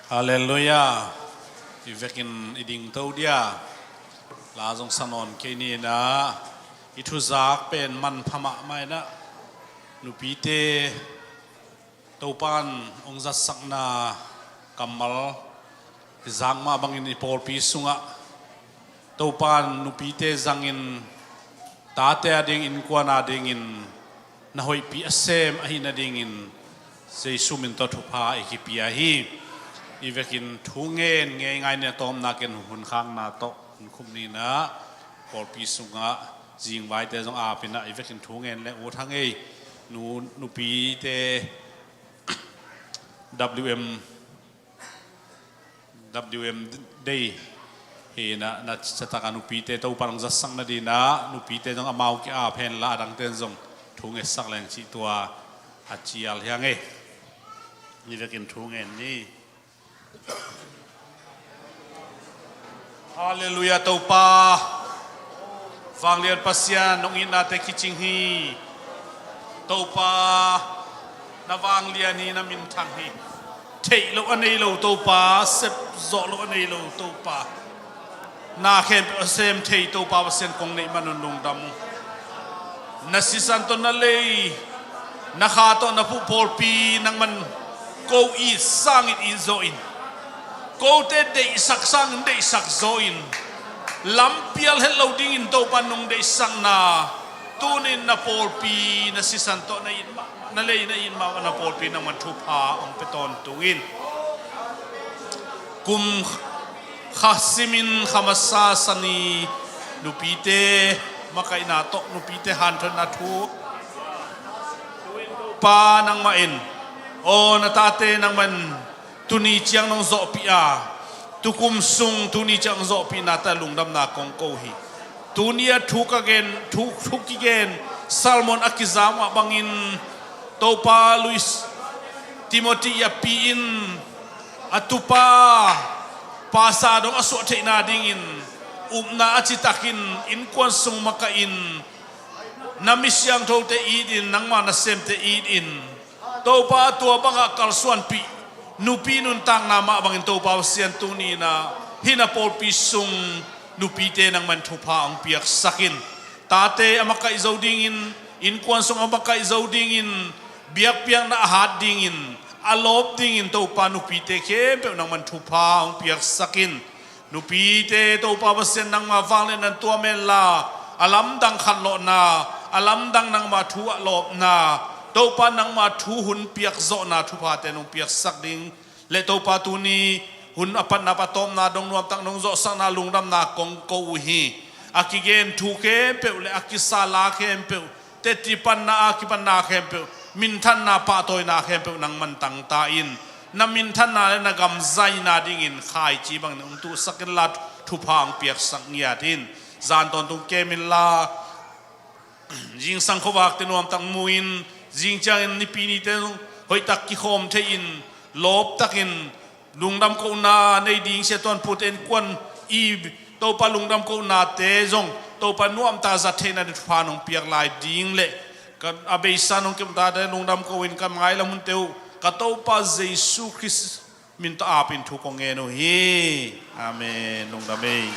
Halleluiah. I vekin i dingto dia. La zong sa nawn kei ni in ah, i thuzak pen manpha mahmah in ah, nupite Topa'n hong zatsakna kammal i zak mah bangin i pawlpi sungah Topa'n nupite zangin tate ading, innkuan adingin na hoihpih a sem ahih nadingin Jesu min tawh thupha i kipia hi. I vekin thu ngen ngeingai ni a, tawpna ken hun khakna tawh hun khum ni in ah, pawlpi sungah zingvaite zong ap in ah i vekin thu ngen le ut hang ei. Nu, nupite W M, W M Day hi in ah, na cih tak a nupite Topa'n hong zatsak nading in ah nupite zong amau ki-ap hen la, a dangte'n zong thu ngetsak leng cih tua a cial hi hang ei. I vekin thu ngen ni. Halleluiah, Topa. Vanglian Pasian, nong itnate kicing hi. Topa, na vanglian hi, na minthang hi. Theih loh a nei lo Topa, sep zawh loh a nei lo Topa. Na khempeuh a sem thei Topa Pasian kong neih man un lungdam ung. Na sisan tawh na lei, na kha tawh na puh pawlpi nangman ko it sangin it zaw in, kote deihsak sangin deihsak zaw in, lampial het lo dingin Topa nong deihsakna, tuni-in na pawlpi na sisan tawh na it mah, na lei na it mah na pawlpi nangman thupha hong pia tawntung in. Kum kha simin kha masa Sani nupite makaihna tawh, nupite hanthawnna thu Pa nangmah in, aw na tate nangmah in tuni ciang nong zawhpih a, tukum sung tuni ciang nong zawhpihna tawh lungdamna kong ko hi. Tuni a thu ka gen, thu, thu kigen, sermon a kizak mah bangin Topa Luis Timothy Yapi in a tupa pasa dong a suah theihna dingin upna a citakin innkuan sung makaih in, na mi siangthote it in, nangma nasemte it in, Topa tua bangah kalsuanpih nupi nuntakna mah bangin Topa Pasian tuni-in ah hih na pawlpi sung nupite nangman thupha hong piaksak in. Tate a makaih zo dingin, innkuan sung a makaih zo dingin, biakpiakna a hat dingin, a lawp dingin Topa nupite khempeuh nangman thupha hong piaksak in. Nupite Topa Pasian nangma vangliatna tua menla, a lamdang khanlawhna, a lamdang nangma thu a lawpna, Topa nangma thu hun piakzawhna thuphate nong piaksak ding le Topa tuni hun a patna a tawpna dong nuamtak nong zawhsakna lungdamna kong ko uh hi. A kigen thu khempeuh le a kisa la khempeuh, teci panna a kipanna khempeuh, minthanna pahtawina khempeuh nangman tangta in, na minthanna le na gam zaina dingin khaici bangin hong tuhsak inla thupha hong piaksak ngiat in. Zan tawntung kem inla, zingsang khuavakte nuamtak mu in, zing ciangin nipi nite hoihtak kikhawm thei in, lawptakin lungdam kohna nei ding, siatuanpute innkuan i Topa lungdam kohnate zong Topa nuamtak zat theihna ding thupha nong piak lai ding le ka a beisa nong keptate lungdam ko in ka mailam hunte uh ka Topa Jesu Khrist min tawh apin thu kong ngen uh hi. Amen. Lungdam ei.